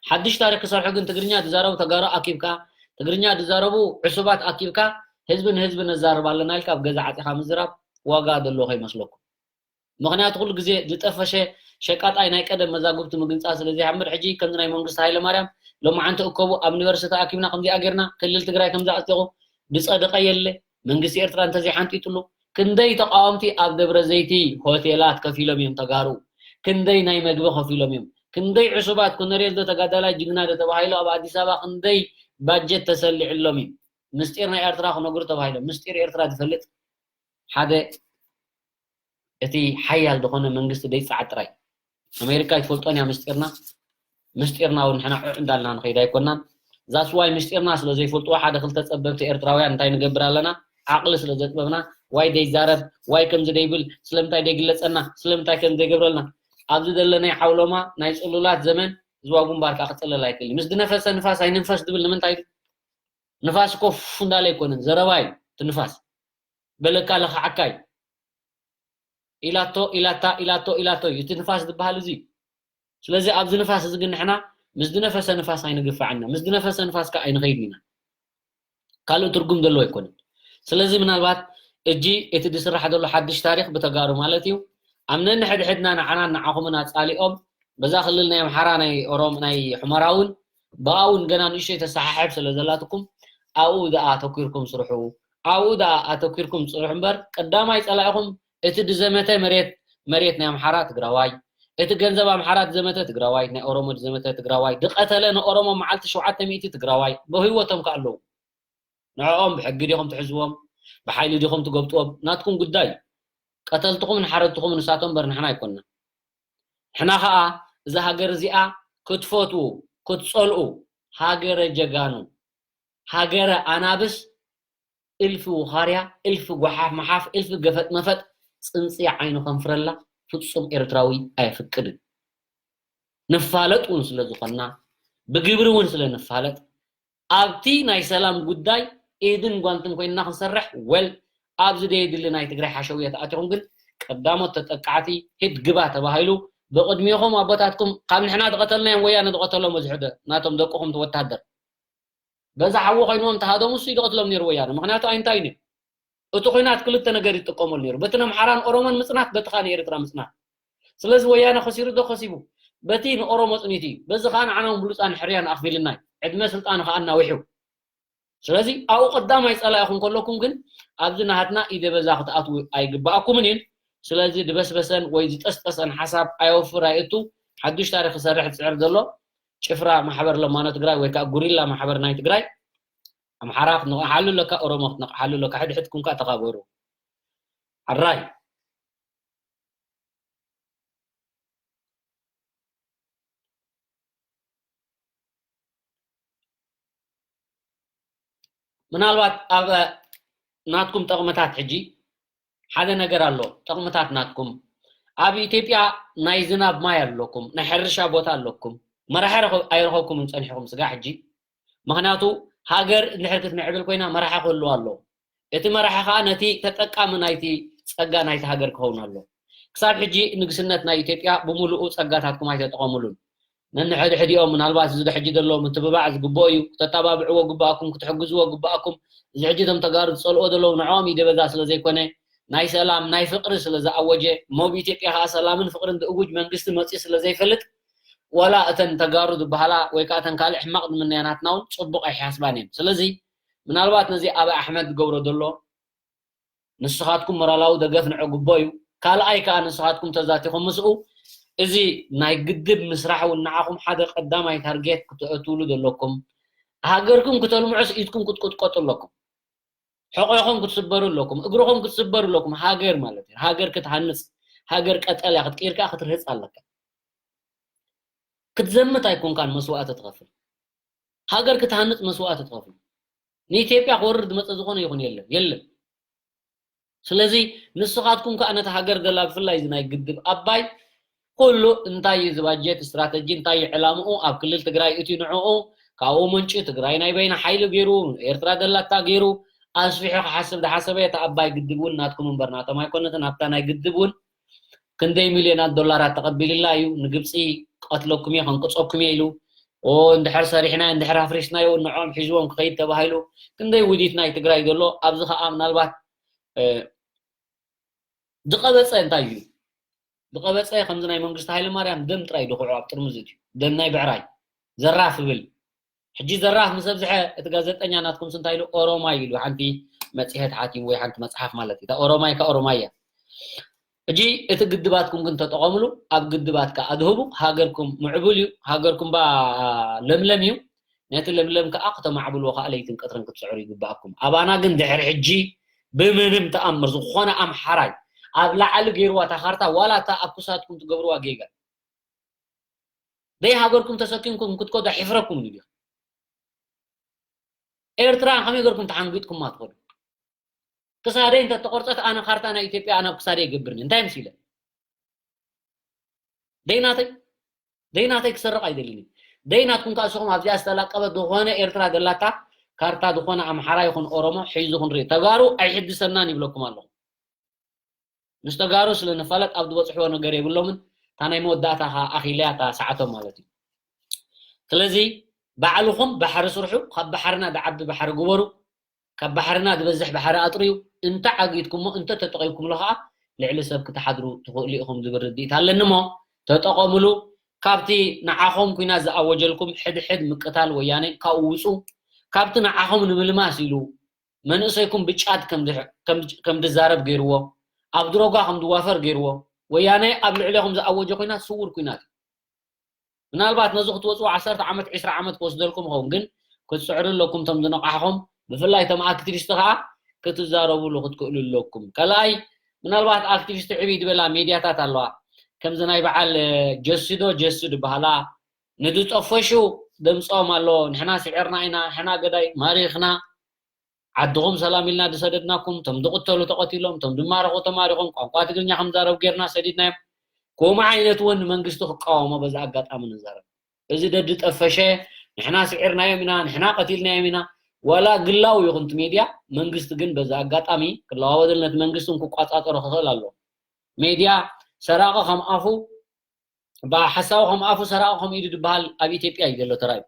ሓድሽ ታሪክ ክሰርሑ ግን ትግርኛ ዝዛረቡ ተጋሩ ኣኪብካ፣ ትግርኛ ዝዛረቡ ዕሱባት ኣኪብካ ህዝቢ ንህዝቢ ነዛርብ ኣለና ኢልካ ኣብ ገዛ ዓፂኻ ምዝራብ ዋጋ ዘለዎ ከይመስለኩም። ምኽንያቱ ኩሉ ግዜ ዝጠፈሸ ሸቃጣይ ናይ ቀደም መዛግብቲ ምግንፃል ስለ ዘይሓምር ሕጂ ከምዚ ናይ መንግስቲ ሃይለማርያም ሎማዓንቲ እከቡ ኣብ ዩኒቨርሲቲ ኣኪብና ከምዚኣ ጌርና ክልል ትግራይ ከምዚ ኣፅዲቑ ዝፀደቐ የለ። መንግስቲ ኤርትራ እንተዘይሓንጢጥሉ ክንደይ ተቃወምቲ ኣብ ደብረ ዘይቲ ሆቴላት ከፊሎም እዮም ተጋሩ። ክንደይ ናይ መግቢ ከፊሎም እዮም። ክንደይ ዕሱባት ኮነሬል ዶ ተጋዳላይ ጅግና ዶ ተባሂሉ ኣብ ኣዲስ ኣበባ ክንደይ ባጀት ተሰሊዕሎም እዩ። ምስጢር ናይ ኤርትራ ክነግሩ ተባሂሎም ምስጢር ኤርትራ ዝፈልጥ ሓደ እቲ ሓያል ዝኾነ መንግስቲ ዘይጸዓት ጥራይ። ኣሜሪካ ይትፈልጦን እያ ምስጢርና። ምስጢርና እውን ንሕና ዑዕ እንዳልና ንኸይድ ኣይኮናን። ዛስዋይ ምስጢርና ስለ ዘይፈልጥዎ ሓደ ክልተ ጸበብቲ ኤርትራውያን እንታይ ንገብር ኣለና? ዓቕሊ ስለ ዘጥበብና ዋይ ደይዛረብ፣ ዋይ ከምዚ ደይብል፣ ስለምንታይ ደይግለጸና፣ ስለምንታይ ከምዚ ደይገብረልና? ኣብዚ ዘለናይ ዓውሎማ ናይ ጽሉላት ዘመን ዝዋ ግንባር ከዓ ክጽለል ኣይክእል እዩ። ምስ ዝነፈሰ ንፋስ ኣይንንፈስ ዝብል ንምንታይ? ንፋስ እኮ ፉፍ እንዳለ ኣይኮነን፣ ዘረባ እዩ እቲ ንፋስ። በለካ ለኽዓካ እዩ። ኢላቶ ኢላታ ኢላቶ ኢላቶ እዩ እቲ ንፋስ ዝበሃል እዚ እዩ። ስለዚ ኣብዚ ንፋስ እዚ ግን ንሕና ምስ ዝነፈሰ ንፋስ ኣይንግፋዕና፣ ምስ ዝነፈሰ ንፋስ ከዓ ኣይንኸይድን ኢና። ካልእ ትርጉም ዘለዎ ኣይኮነን። ስለዚ ምናልባት እጂ እቲ ዝስራሕ ዘሎ ሓድሽ ታሪክ ብተጋሩ ማለት እዩ ኣብ ነንሕድሕድና ንዓናን ንዓኹምን ኣጻሊኦም በዛ ክልል ናይ ኣምሓራ ናይ ኦሮም ናይ ሑመራ እውን ብኣ እውን ገና ንእሽተይ ተሰሓሕብ ስለ ዘላትኩም ኣብኡ ደኣ ኣተኪርኩም ስርሑ። ኣብኡ ደኣ ኣተኪርኩም ጽንሑ እምበር ቀዳማይ ጸላኢኹም እቲ ዝዘመተ መሬት መሬት ናይ ኣምሓራ ትግራዋይ እቲ ገንዘብ ኣምሓራ ዝዘመተ ትግራዋይ ናይ ኦሮሞ ዝዘመተ ትግራዋይ ዝቐተለ ንኦሮሞ መዓልቲ ሸውዓተ ሚእቲ ትግራዋይ ብህይወቶም ከ ኣለዉ። ንዕኦም ብሕጊ ዲኹም ትሕዝዎም? ብሓይሊ ዲኹም ትገብጥዎም? ናትኩም ጉዳይ እዩ። ቀተልትኹምን ሓረድትኹምን ንሳቶም እምበር ንሕና ኣይኮንና። ንሕና ኸኣ እዛ ሃገር እዚኣ ክትፈትዉ ክትጸልኡ ሃገረ ጀጋኑ ሃገረ ኣናብስ እልፊ ውኻርያ እልፊ ጓሓፍ መሓፍ እልፊ ገፈጥ መፈጥ ጽንጽያ ዓይኑ ከንፍረላ ፍጹም ኤርትራዊ ኣየፍቅድን። ንፋለጥ እውን ስለ ዝኾንና ብግብሪ እውን ስለ ንፋለጥ ኣብቲ ናይ ሰላም ጉዳይ ኢድን ጓንትን ኮይንና ክንሰርሕ ወል ኣብዚ ደየድሊ ናይ ትግራይ ሓሸውየ ተኣቲኹም ግን ቀዳሞት ተጠቃዕቲ ሂድ ግባ ተባሂሉ ብቕድሚኹም ኣቦታትኩም ካብ ንሕና ዝቐተልናዮም ወያነ ዝቐተሎም በዝሑ ዶ ናቶም ደቅኹም ወታደር በዛ ሓዊ ኮይንዎም ተሃደሙ እሱ ይድቐትሎም ነይሩ ወያነ ምክንያቱ ኣይንታይ እዩ እቲ ኩናት ክልተ ነገር ይጥቀመሉ ነይሩ በቲ ነምሓራን ኦሮሞን ምፅናት በቲ ካ ንኤርትራ ምፅናት ስለዚ ወያነ ከሲሩ ዶ ከሲቡ በቲ ንኦሮሞ ፅኒት እዩ በዚ ከዓ ንዓናውን ብሉፃን ሕርያን ኣኽፊልና እዩ ዕድመ ስልጣኑ ከዓ እናውሑ ስለዚ ኣብኡ ቀዳማይ ፀላኢኹም ከለኩም ግን ኣብዚ ናሃትና ኢደ በዛ ክትኣትዉ ኣይግባኣኩምን እዩ ስለዚ ዝበስበሰን ወይ ዝጠስጠሰን ሓሳብ ኣየወፍር ኣይእቱ ሓዱሽ ታሪክ ክሰርሕ ዝፅዕር ዘሎ ጭፍራ ማሕበር ለማኖ ትግራይ ወይ ከዓ ጉሪላ ማሕበር ናይ ትግራይ ኣምሓራ ክትነቕሓሉ ኣለካ ኦሮሞ ክትነቕሓሉ ኣለካ ሕድሕድኩም ከዓ ተኻበሩ ኣራይ ምናልባት ኣብ ናትኩም ጠቕምታት ሕጂ ሓደ ነገር ኣሎ ጠቕምታት ናትኩም ኣብ ኢትዮጵያ ናይ ዝናብ ማይ ኣለኩም ናይ ሕርሻ ቦታ ኣለኩም መራሒ ኣይረኸብኩምን ፀኒሕኩም ስጋ ሕጂ ምክንያቱ ሃገር እንድሕር ክትምዕብል ኮይና መራሒ ክህልዋ ኣለዎ እቲ መራሒ ከዓ ነቲ ተጠቃሚ ናይቲ ፀጋ ናይቲ ሃገር ክኸውን ኣሎ ክሳብ ሕጂ ንግስነት ናይ ኢትዮጵያ ብምሉኡ ፀጋታትኩም ኣይተጠቐሙሉን ነንሕድሕዲኦም ምናልባት እዚ ሕጂ ዘሎ ምትብባዕ ዝግብኦ እዩ ክተተባብዕዎ ግባኣኩም ክትሕግዝዎ ግባኣኩም እዚ ሕጂ እቶም ተጋሩ ዝፀልኦ ዘለዉ ንዕኦም ይደበዛ ስለ ዘይኮነ ናይ ሰላም ናይ ፍቅሪ ስለ ዝኣወጀ ሞብ ኢትዮጵያ ከዓ ሰላምን ፍቅርን ዝእውጅ መንግስቲ መፅኡ ስለ ዘይፈልጥ ዋላ እተን ተጋሩ ዝበሃላ ወይ ከዓ እተን ካልእ ሕማቕ ዝምነያ ናትና እውን ፅቡቕ ኣይሓስባን እየን። ስለዚ ምናልባት ነዚ ኣበይ ኣሕመድ ዝገብሮ ዘሎ ንስኻትኩም ሞራላዊ ደገፍ ንዕግቦ እዩ። ካልኣይ ከዓ ንስኻትኩም ተዛቲኹም ምስኡ እዚ ናይ ግድብ ምስራሕ እውን ንዓኹም ሓደ ቀዳማይ ታርጌት ክትእትውሉ ዘለኩም። ሃገርኩም ክተልምዑስ ኢድኩም ክትቁጥቀጡ ኣለኩም። ሕቆኹም ክትስበሩ ኣለኩም፣ እግርኹም ክትስበሩ ኣለኩም። ሃገር ማለት እዩ። ሃገር ክትሃንፅ፣ ሃገር ቀጠልያ ክትቅይር ከዓ ክትርህፅ ኣለካ። ክትዘምት ኣይኮንካን መስዋእቲ ትኸፍል። ሃገር ክትሃንፅ መስዋእቲ ትኸፍል። ንኢትዮጵያ ክወርር ዝመፀ ዝኾነ ይኹን የለን፣ የለን። ስለዚ ንስኻትኩም ከዓ ነቲ ሃገር ዘላ ብፍላይ እዚ ናይ ግድብ ኣባይ ኩሉ እንታይ እዩ ዝባጀት ስትራተጂ እንታይ እዩ ዕላምኡ ኣብ ክልል ትግራይ እቲ ንዕኡ ካብኡ መንጭ ትግራይ ናይ በይና ሓይሊ ገይሩ ኤርትራ ዘላታ ገይሩ ኣስፊሑ ክሓስብ ዝሓሰበ እቲ ኣባይ ግድብ እውን ናትኩም እምበር ናቶም ኣይኮነትን። ኣብታ ናይ ግድብ እውን ክንደይ ሚልዮናት ዶላራት ተቐቢልላ እዩ። ንግብፂ ቀትለኩም እየ ከንቅፀኩም እየ ኢሉ እንድሕር ሰሪሕና እንድሕር ኣፍሪስናዮ ንዕኦም ሒዝዎም ክኸይድ ተባሂሉ ክንደይ ውዲት ናይ ትግራይ ዘሎ ኣብዚ ከዓ ምናልባት ዝቐበፀ እንታይ እዩ? ዝቐበፀ ከምዚ ናይ መንግስቲ ሃይለ ማርያም ደም ጥራይ ድኹዑ ኣብ ጥርሙዝ እዩ ደም ናይ ብዕራይ ዘራፍ ይብል። ሕጂ ዘራፍ ምስ ኣብዝሐ እቲ ጋዜጠኛ ናትኩም እንታይ ኢሉ ኦሮማይ ኢሉ ሓንቲ መፅሄት ሓቲሙ ወይ ሓንቲ መፅሓፍ ማለት እዩ። እታ ኦሮማይ ከ ኦሮማይ እያ። ሕጂ እቲ ግድባትኩም ግን ተጠቐምሉ፣ ኣብ ግድባት ከ ኣድህቡ፣ ሃገርኩም ምዕቡል እዩ፣ ሃገርኩም ባ ለምለም እዩ። ነቲ ለምለም ከኣ ክተማዕብልዎ ከኣ ለይትን ቀትርን ክትጽዕሩ ይግብኣኩም። ኣባና ግን ድሕሪ ሕጂ ብምንም ተኣምር ዝኾነ ኣምሓራይ ኣብ ላዕሊ ገይርዋ እታ ካርታ ዋላ እታ ኣብ ክሳድኩም ትገብርዋ ጌጋ ደይ ሃገርኩም ተሰኪምኩም ክትከዱ ኣይሕፍረኩም እዩ። ኤርትራ ከመይ ገርኩም ተሓንጊጥኩማ ትኸዱ? ክሳደይ እንተተቆርፀት ኣነ ካርታ ናይ ኢትዮጵያ ኣነ ኣብ ክሳደይ ይገብርኒ እንታይ ምስ ኢለ ደይናተይ ደይናተይ ክሰርቕ ኣይደልን እዩ። ደይናትኩም ከዓ እስኹም ኣብዚኣ ዝተላቀበት ዝኾነ ኤርትራ ዘላታ ካርታ ዝኾነ ኣምሓራ ይኹን ኦሮሞ ሒዙ ክንርኢ ተጋሩ ኣይሕድሰናን ይብለኩም ኣለኹ። ምስ ተጋሩ ስለ ንፋለጥ ኣብ ዝበፅሕዎ ነገር የብሎምን። እታ ናይ መወዳእታ ከዓ ኣኺልያ እታ ሰዓቶም ማለት እዩ። ስለዚ ባዕልኹም ባሕሪ ስርሑ፣ ካብ ባሕርና ዝዓቢ ባሕሪ ግበሩ። ካብ ባሕርና ዝበዝሕ ባሕሪ ኣጥርዩ እንተ ዓጊትኩሞ እንተ ተጠቒምኩምሉ ከዓ ልዕሊ ሰብ ክትሓድሩ ትኽእሉ ኢኹም ዝብል ርድኢት ኣለኒ እሞ ተጠቐምሉ። ካብቲ ንዓኹም ኩናት ዝኣወጀልኩም ሕድሕድ ምቅታል ወያነ ካብኡ ውፁ። ካብቲ ንዓኹም ንምልማስ ኢሉ መንእሰይኩም ብጫት ከም ዝዛረብ ገይርዎ ኣብ ድሮጋ ከም ዝዋፈር ገይርዎ ወያነ ኣብ ልዕሌኹም ዝኣወጀ ኩናት ስውር ኩናት እዩ። ምናልባት ነዚ ክትወፅዎ ዓሰርተ ዓመት ዒስራ ዓመት ክወስደልኩም ይኸውን ግን ክትፅዕሩ ኣለኩም እቶም ዝነቃሕኹም ብፍላይ እቶም ኣክቲቪስት ከዓ ክትዛረቡሉ ክትክእሉ ኣለኩም። ካልኣይ ምናልባት ኣክቲቪስት ዕብይ ዝበላ ሜድያታት ኣለዋ ከምዚ ናይ በዓል ጀሲዶ ጀሱ ዝበሃላ ንዝጠፈሹ ደምፆም ኣሎ ንሕና ስዒርና ኢና ንሕና ገዳይ ማሪኽና ዓድኹም ሰላም ኢልና ዝሰደድናኩም ቶም ዝቕተሉ ተቐቲሎም ቶም ዝማረኹ ተማሪኾም ቋንቋ ትግርኛ ከምዛረብ ጌርና ሰዲድናዮም። ከምኡ ዓይነት እውን ንመንግስቲ ክቃወሞ በዚ ኣጋጣሚ ንዛረብ። እዚ ደዲ ጠፈሸ ንሕና ስዒርናዮም ኢና ንሕና ቀቲልናዮም ኢና ዋላ ግላዊ ይኹን እቲ ሜድያ መንግስቲ ግን በዚ ኣጋጣሚ ክለዋወደል ነቲ መንግስቲ ክቋፃፀሮ ክኽእል ኣለዎ። ሜድያ ሰራቂ ከም ኣፉ ሓሳዊ ከም ኣፉ ሰራቂ ከም ኢዱ ዝበሃል ኣብ ኢትዮጵያ እዩ ዘሎ ተራእዩ።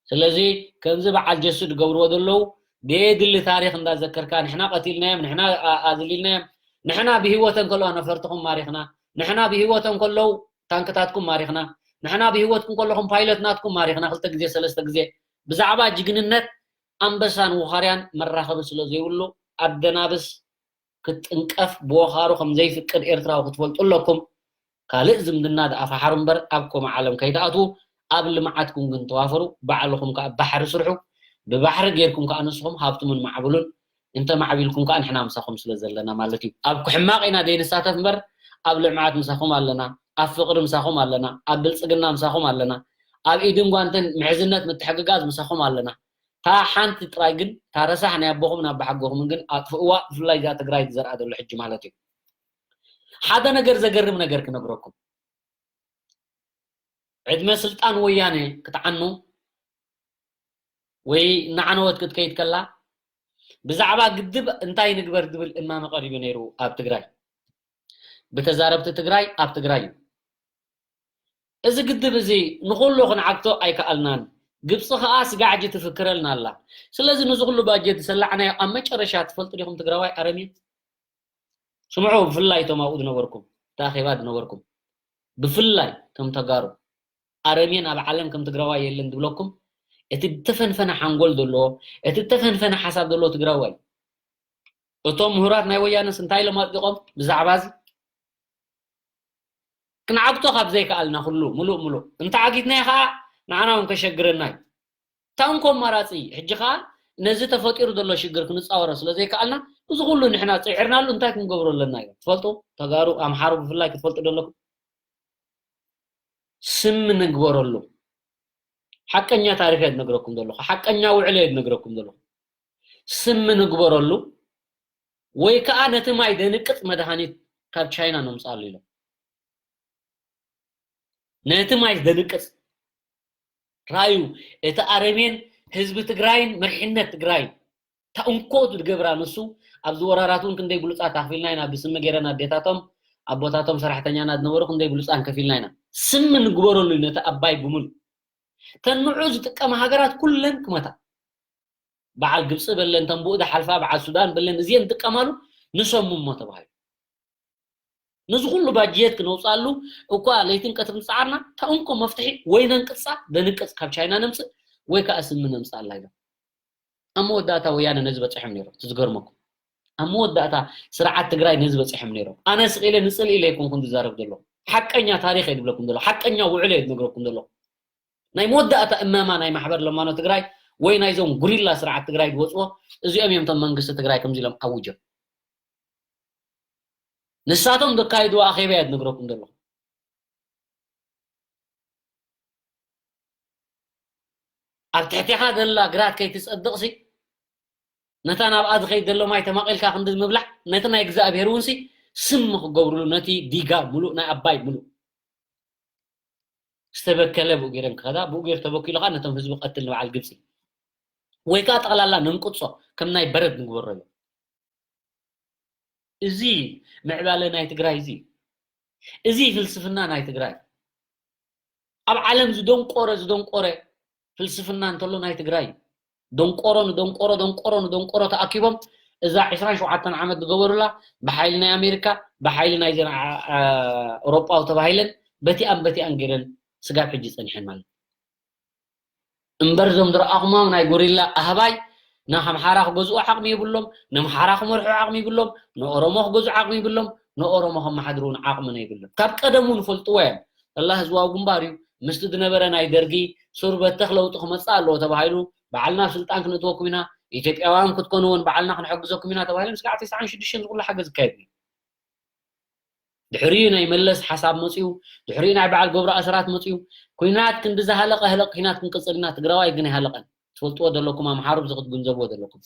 ስለዚ ከምዚ በዓል ጀሱ ዝገብርዎ ዘለዉ ደየድሊ ታሪክ እንዳዘከርካ ንሕና ቀቲልናዮም ንሕና ኣዝሊልናዮም ንሕና ብሂወተን ከለዋ ነፈርትኩም ማሪክና ንሕና ብሂወቶም ከለዉ ታንክታትኩም ማሪክና ንሕና ብሂወትኩም ከለኹም ፓይለት ናትኩም ማሪክና ክልተ ግዜ ሰለስተ ግዜ ብዛዕባ ጅግንነት ኣንበሳን ውኻርያን መራኸቢ ስለ ዘይብሉ ኣደናብስ ክትጥንቀፍ ብወኻሩ ከም ዘይፍቅድ ኤርትራዊ ክትፈልጡ ኣለኩም። ካልእ ዝምድና ደኣ ፈሓሩ እምበር ኣብ ከምኡ ዓለም ከይትኣትዉ ኣብ ልምዓትኩም ግን ተዋፈሩ። ባዕልኹም ከኣ ባሕሪ ስርሑ። ብባሕሪ ጌርኩም ከኣ ንስኹም ሃብትሙን ማዕብሉን እንተ ማዕቢልኩም ከኣ ንሕና ምሳኹም ስለ ዘለና ማለት እዩ። ኣብ ሕማቕ ኢና ዘይንሳተፍ እምበር ኣብ ልምዓት ምሳኹም ኣለና፣ ኣብ ፍቕሪ ምሳኹም ኣለና፣ ኣብ ብልጽግና ምሳኹም ኣለና፣ ኣብ ኢድን ጓንትን ምሕዝነት ምትሕግጋዝ ምሳኹም ኣለና። እታ ሓንቲ ጥራይ ግን እታ ረሳሕ ናይ ኣቦኹምን ኣባሓጎኹምን ግን ኣጥፍእዋ ብፍላይ እዚኣ ትግራይ ዝዘርኣ ዘሎ ሕጂ ማለት እዩ ሓደ ነገር ዘገርም ነገር ክነግረኩም ዕድመ ስልጣን ወያነ ክትዓኑ ወይ እናዓነወት ክትከይድ ከላ ብዛዕባ ግድብ እንታይ ንግበር ዝብል እማመ ቀሪቡ ነይሩ ኣብ ትግራይ ብተዛረብቲ ትግራይ ኣብ ትግራይ እዩ እዚ ግድብ እዚ ንኹሉ ክንዓግቶ ኣይከኣልናን። ግብፂ ኸዓ ስጋዕ ሕጂ ትፍክረልና ኣላ። ስለዚ ነዚ ኩሉ ባጀት ዝሰላዕናዮ ኣብ መጨረሻ ትፈልጡ ዲኹም ትግራዋይ ኣረሜን? ስምዑ ብፍላይ እቶም ኣብኡ ዝነበርኩም እቲ ኣኼባ ዝነበርኩም ብፍላይ ከም ተጋሩ ኣረሜን ኣብ ዓለም ከም ትግራዋይ የለን ዝብለኩም፣ እቲ ዝተፈንፈነ ሓንጎል ዘለዎ፣ እቲ ዝተፈንፈነ ሓሳብ ዘለዎ ትግራዋይ። እቶም ምሁራት ናይ ወያነስ እንታይ ኢሎም ኣጽዲቖም ብዛዕባ እዚ? ክንዓግቶ ካብ ዘይከኣልና ኩሉ ምሉእ ምሉእ እንተዓጊትናዮ ከዓ ንዓና እውን ከሸግረና እዩ። እንታይ እንኮ ኣማራፂ? ሕጂ ከዓ ነዚ ተፈጢሩ ዘሎ ሽግር ክንፃወሮ ስለ ዘይከኣልና፣ እዚ ኩሉ ንሕና ፅዒርናሉ እንታይ ክንገብሮ ኣለና እዩ? ትፈልጡ? ተጋሩ ኣምሓሩ ብፍላይ ክትፈልጡ ዘለኩም፣ ስም ንግበረሉ። ሓቀኛ ታሪኽ እየ ዝነግረኩም ዘለኹ፣ ሓቀኛ ውዕል እየ ዝነግረኩም ዘለኹ። ስም ንግበረሉ፣ ወይ ከዓ ነቲ ማይ ደንቅፅ መድሃኒት ካብ ቻይና ነምፅኣሉ ኢሎም። ነቲ ማይ ደንቅፅ። ራዩ፣ እቲ ኣረሜን ህዝቢ ትግራይን መሪሕነት ትግራይን፣ እታ እንኮ ዝገብራ ንሱ፣ ኣብዚ ወራራት እውን ክንደይ ብሉፃት ኣኽፊልና ኢና፣ ብስሚ ገይረን ኣዴታቶም ኣቦታቶም ሰራሕተኛና ዝነበሩ ክንደይ ብሉፃን ከፊልና ኢና። ስም ንግበረሉ እዩ ነቲ ኣባይ ብምሉ። ተን ንዑ ዝጥቀማ ሃገራት ኩለን ክመታ። በዓል ግብፂ በለን፣ ተን ብኡ ዝሓልፋ በዓል ሱዳን በለን፣ እዚአን ዝጥቀማሉ ንሰሙ እሞ ተባሂሉ። ነዚ ኩሉ ባጀት ክነውፅኣሉ እኳ ለይትን ቀትርን ዝፀዓርና፣ እታ እንኮ መፍትሒ ወይ ነንቅፃ፣ ደንቅፅ ካብ ቻይና ነምፅእ፣ ወይ ከዓ ስሚ ነምፅኣላ ኢሎም። ኣብ መወዳእታ ወያነ ነዚ በፂሖም ነይሮም። እቲ ዝገርመኩም፣ ኣብ መወዳእታ ስርዓት ትግራይ ነዚ በፂሖም ነይሮም። ኣነ ስቕ ኢለ ንፅልኢ ኢለ ኣይኮንኩን ዝዛረብ ዘለኹ። ሓቀኛ ታሪኽ እየ ዝብለኩም ዘለኹ። ሓቀኛ ውዕል እየ ዝነግረኩም ዘለኹ። ናይ መወዳእታ እመማ ናይ ማሕበር ለማኖ ትግራይ ወይ ናይዞም ጉሪላ ስርዓት ትግራይ ዝወፅዎ እዚኦም እዮም። እቶም መንግስቲ ትግራይ ከምዚ ኢሎም ኣውጆም። ንሳቶም ዘካይድዎ ኣኼባ እየ ዝነግረኩም ዘለኹ። ኣብ ትሕቴኻ ዘላ ግራት ከይትጸድቕሲ፣ ነታ ናብኣ ዝኸይድ ዘሎ ማይ ተማቒልካ ክንዲ ምብላዕ፣ ነቲ ናይ እግዚኣብሄር እውንሲ ስም ክገብርሉ፣ ነቲ ዲጋ ምሉእ፣ ናይ ኣባይ ምሉእ ዝተበከለ ብኡ ገይረን ክኸዳ፣ ብኡ ገይሩ ተበኪሉ ኸዓ ነቶም ህዝቢ ቀትል ንበዓል ግብፂ። ወይ ከዓ ጠቕላላ ነንቅጾ፣ ከም ናይ በረድ ንግበሮ እዮም። እዚ ምዕባለ ናይ ትግራይ፣ እዚ፣ እዚ ፍልስፍና ናይ ትግራይ። ኣብ ዓለም ዝደንቆረ፣ ዝደንቆረ ፍልስፍና እንተሎ ናይ ትግራይ እዩ። ደንቆሮ ንደንቆሮ፣ ደንቆሮ ንደንቆሮ ተኣኪቦም እዛ ዕስራን ሸውዓተን ዓመት ዝገበሩላ ብሓይሊ ናይ ኣሜሪካ፣ ብሓይሊ ናይ ዜና ዓ-፣ ዓ-፣ ኤውሮጳዊ ተባሂለን በቲኣን በቲኣን ገይረን ስጋብ ሕጂ ጸኒሐን ማለት እዩ። እምበር እዞም ዝረኣኹሞም ናይ ጎሪላ ኣህባይ ንኣምሓራ ክገዝኡ ዓቕሚ የብሎም፣ ንኣምሓራ ክመርሑ ዓቕሚ የብሎም፣ ንኦሮሞ ክገዝኡ ዓቕሚ የብሎም፣ ንኦሮሞ ከመሓድሩ እውን ዓቕሚ ነይብሎም። ካብ ቀደም እውን ይፈልጥዎ እዮም። ተላ ህዝባዊ ግንባር እዩ። ምስቲ ዝነበረ ናይ ደርጊ ሱር በተኽ ለውጢ ክመጽእ ኣለዎ ተባሂሉ፣ ባዕልና ኣብ ስልጣን ክንእትወኩም ኢና፣ ኢትዮጵያውያን ክትኮኑ እውን ባዕልና ክንሕግዘኩም ኢና ተባሂሎም ስጋዕ ተስዓን ሽዱሽተን ዝኹሉ ሓገዝ ይካየድ እዩ። ድሕሪኡ ናይ መለስ ሓሳብ መፅዩ፣ ድሕሪኡ ናይ በዓል ገብሩ ኣስራት መፅዩ። ኩናት ክንዲ ዝሃለቐ ህለቕ ኩናት ክንቅፅል ኢና፣ ትግራዋይ ግን ኣይሃለቐን። ትፈልጥዎ ዘለኩም፣ ኣምሓሩ ብዚ ክትግንዘብዎ ዘለኩም።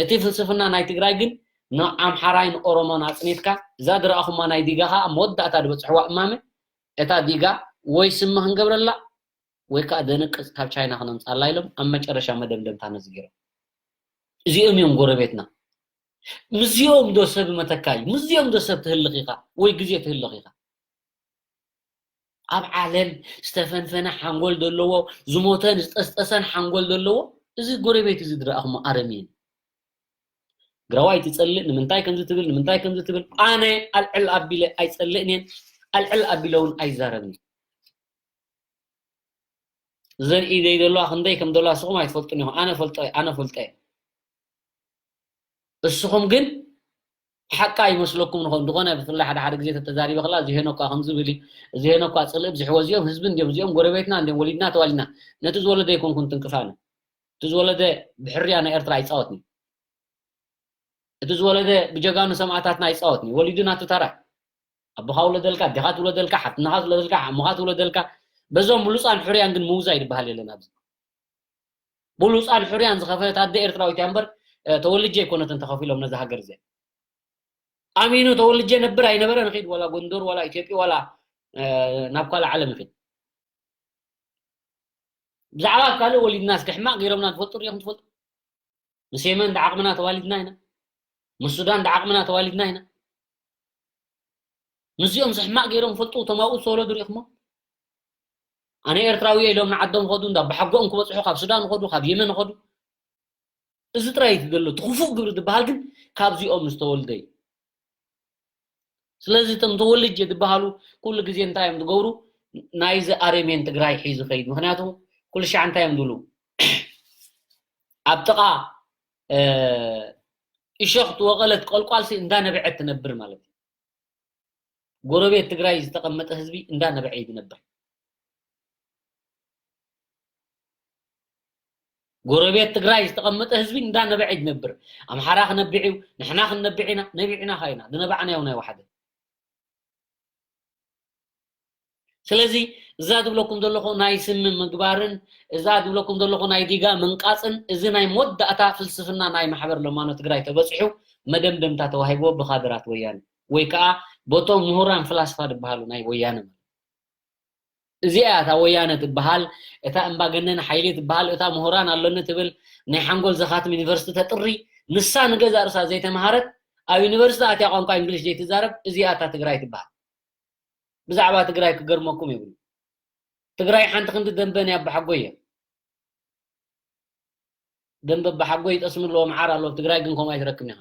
እቲ ፍልስፍና ናይ ትግራይ ግን ንኣምሓራይ ንኦሮሞን ኣፅኒትካ፣ እዛ ዝረኣኹማ ናይ ዲጋ ከዓ ኣብ መወዳእታ ዝበፅሕዋ እማመ፣ እታ ዲጋ ወይ ስሚ ክንገብረላ ወይ ከዓ ደንቅፅ ካብ ቻይና ክነምፅኣላ ኢሎም ኣብ መጨረሻ መደምደምታ ነዚ ገይሮም። እዚኦም እዮም ጎረቤትና። ምስዚኦም ዶ ሰብ መተካ እዩ? ምስዚኦም ዶ ሰብ ትህልኽ ኢኻ ወይ ግዜ ትህልኽ ኢኻ? ኣብ ዓለም ዝተፈንፈነ ሓንጎል ዘለዎ፣ ዝሞተን ዝጠስጠሰን ሓንጎል ዘለዎ፣ እዚ ጎረቤት እዚ ዝረኣኹሞ ኣረሜን። ግራዋይ ትጸልእ፣ ንምንታይ ከምዚ ትብል፣ ንምንታይ ከምዚ ትብል? ኣነ ኣልዕል ኣቢለ ኣይጸልእን እየ፣ ኣልዕል ኣቢለ እውን ኣይዛረብን እየ። እዘን ኢደይ ዘለዋ ክንደይ ከም ዘለዋ ንስኹም ኣይትፈልጡን ኢኹም። ኣነ ፈልጦ እየ፣ ኣነ ፈልጦ እየ። እስኹም ግን ሓቃ ይመስለኩም ንኾን ዝኾነ፣ ብፍላይ ሓደ ሓደ ግዜ ተተዛሪበ ከላ፣ እዚ ሄኖ እኳ ከምዚ ብል እዩ፣ እዚ ሄኖ እኳ ጽልኢ ብዝሕዎ፣ እዚኦም ህዝቢ እንዲዮም፣ እዚኦም ጎረቤትና እንዲዮም፣ ወሊድና ተዋሊድና። ነቲ ዝወለደ ኣይኮንኩን ትንቅፋነ። እቲ ዝወለደ ብሕርያ ናይ ኤርትራ ኣይጻወትን እዩ። እቲ ዝወለደ ብጀጋኑ ሰማእታትና ኣይጻወትን እዩ። ወሊዱ ናቱ ተራ። ኣቦኻ ውለደልካ፣ ኣዴኻ ትውለደልካ፣ ሓፍትናኻ ትውለደልካ፣ ዓሞኻ ትውለደልካ። በዞም ብሉጻን ሕሩያን ግን ምውዛይ ዝበሃል የለን ኣብዚ። ብሉጻን ሕሩያን ዝኸፈለት ኣደ ኤርትራዊት እያ እምበር፣ እ፣ ተወልጄ ኣይኮነትን ተኸፊሎም ነዛ ሃገር እዚኣ። ኣሚኑ ተወልጄ ነብር ኣይነበረን፣ ኺድ ዋላ ጎንደር ዋላ ኢትዮጵያ ዋላ፣ እ፣ ናብ ካልእ ዓለም ይኺድ። ብዛዕባ ካልእ ወሊድና እስኪ ሕማቕ ገይሮምና ትፈልጡ ርኢኹም ትፈልጡ? ምስ የመን ዳዓቕምና ተዋሊድና ኢና። ምስ ሱዳን ዳዓቕምና ተዋሊድና ኢና። ምስዚኦም ሕማቕ ገይሮም ፈልጡ እቶም ኣብኡ ዝተወለዱ ርኢኹሞ? ኣነ ኤርትራዊ እየ ኢሎም ንዓዶም ኸዱ፣ እንዳ ብሓጎኦም ክበጽሑ ካብ ሱዳን ኸዱ፣ ካብ የመን ኸዱ። እዚ ጥራይ እዩ ዘሎ። እቲ ክፉእ ግብሪ ዝበሃል ግን ካብዚኦም ዝተወልደ እዩ። ስለዚ እቶም ተወልጀ ዝበሃሉ ኩሉ ግዜ እንታይ እዮም ዝገብሩ? ናይዚ ኣረሜን ትግራይ ሒዙ ከይድ። ምክንያቱ ኩሉ ሻዕ እንታይ እዮም ዝብሉ? ኣብ ጥቓ እሾኽ ትወቐለት ቆልቋልሲ እንዳነበዐት ትነብር ማለት እዩ። ጎረቤት ትግራይ ዝተቐመጠ ህዝቢ እንዳነበዐ እዩ ዝነብር። ጎረቤት ትግራይ ዝተቐመጠ ህዝቢ እንዳነበዐ እዩ ዝነብር። ኣምሓራ ክነብዕ እዩ፣ ንሕና ክንነብዕ ኢና፣ ነቢዕና ኸይና ዝነባዕናዮ ናይ ዋሓደ። ስለዚ እዛ ዝብለኩም ዘለኹ ናይ ስሚ ምግባርን እዛ ዝብለኩም ዘለኹ ናይ ዲጋ ምንቃፅን እዚ ናይ መወዳእታ ፍልስፍና ናይ ማሕበር ለማኖ ትግራይ ተበፂሑ መደምደምታ ተዋሂብዎ ብካድራት ወያነ ወይ ከዓ በቶም ምሁራን ፍላስፋ ዝበሃሉ ናይ ወያነ ማለት። እዚኣ እያ እታ ወያነ ትበሃል፣ እታ እምባገነን ሓይሊ ትበሃል፣ እታ ምሁራን ኣለኒ ትብል ናይ ሓንጎል ዘኻትም ዩኒቨርሲቲ ተጥሪ፣ ንሳ ንገዛእ ርእሳ ዘይተምሃረት፣ ኣብ ዩኒቨርሲቲ ኣትያ ቋንቋ እንግሊሽ ዘይትዛረብ፣ እዚኣ እታ ትግራይ ትበሃል። ብዛዕባ ትግራይ ክገርመኩም የብሉ። ትግራይ ሓንቲ ክንዲ ደንበ ናይ ኣባሓጎይ እያ። ደንበ ኣባሓጎይ ጠስሚ ኣለዎ፣ መዓር ኣለዎ። ትግራይ ግን ከምኡ ኣይትረክብን ኢኻ።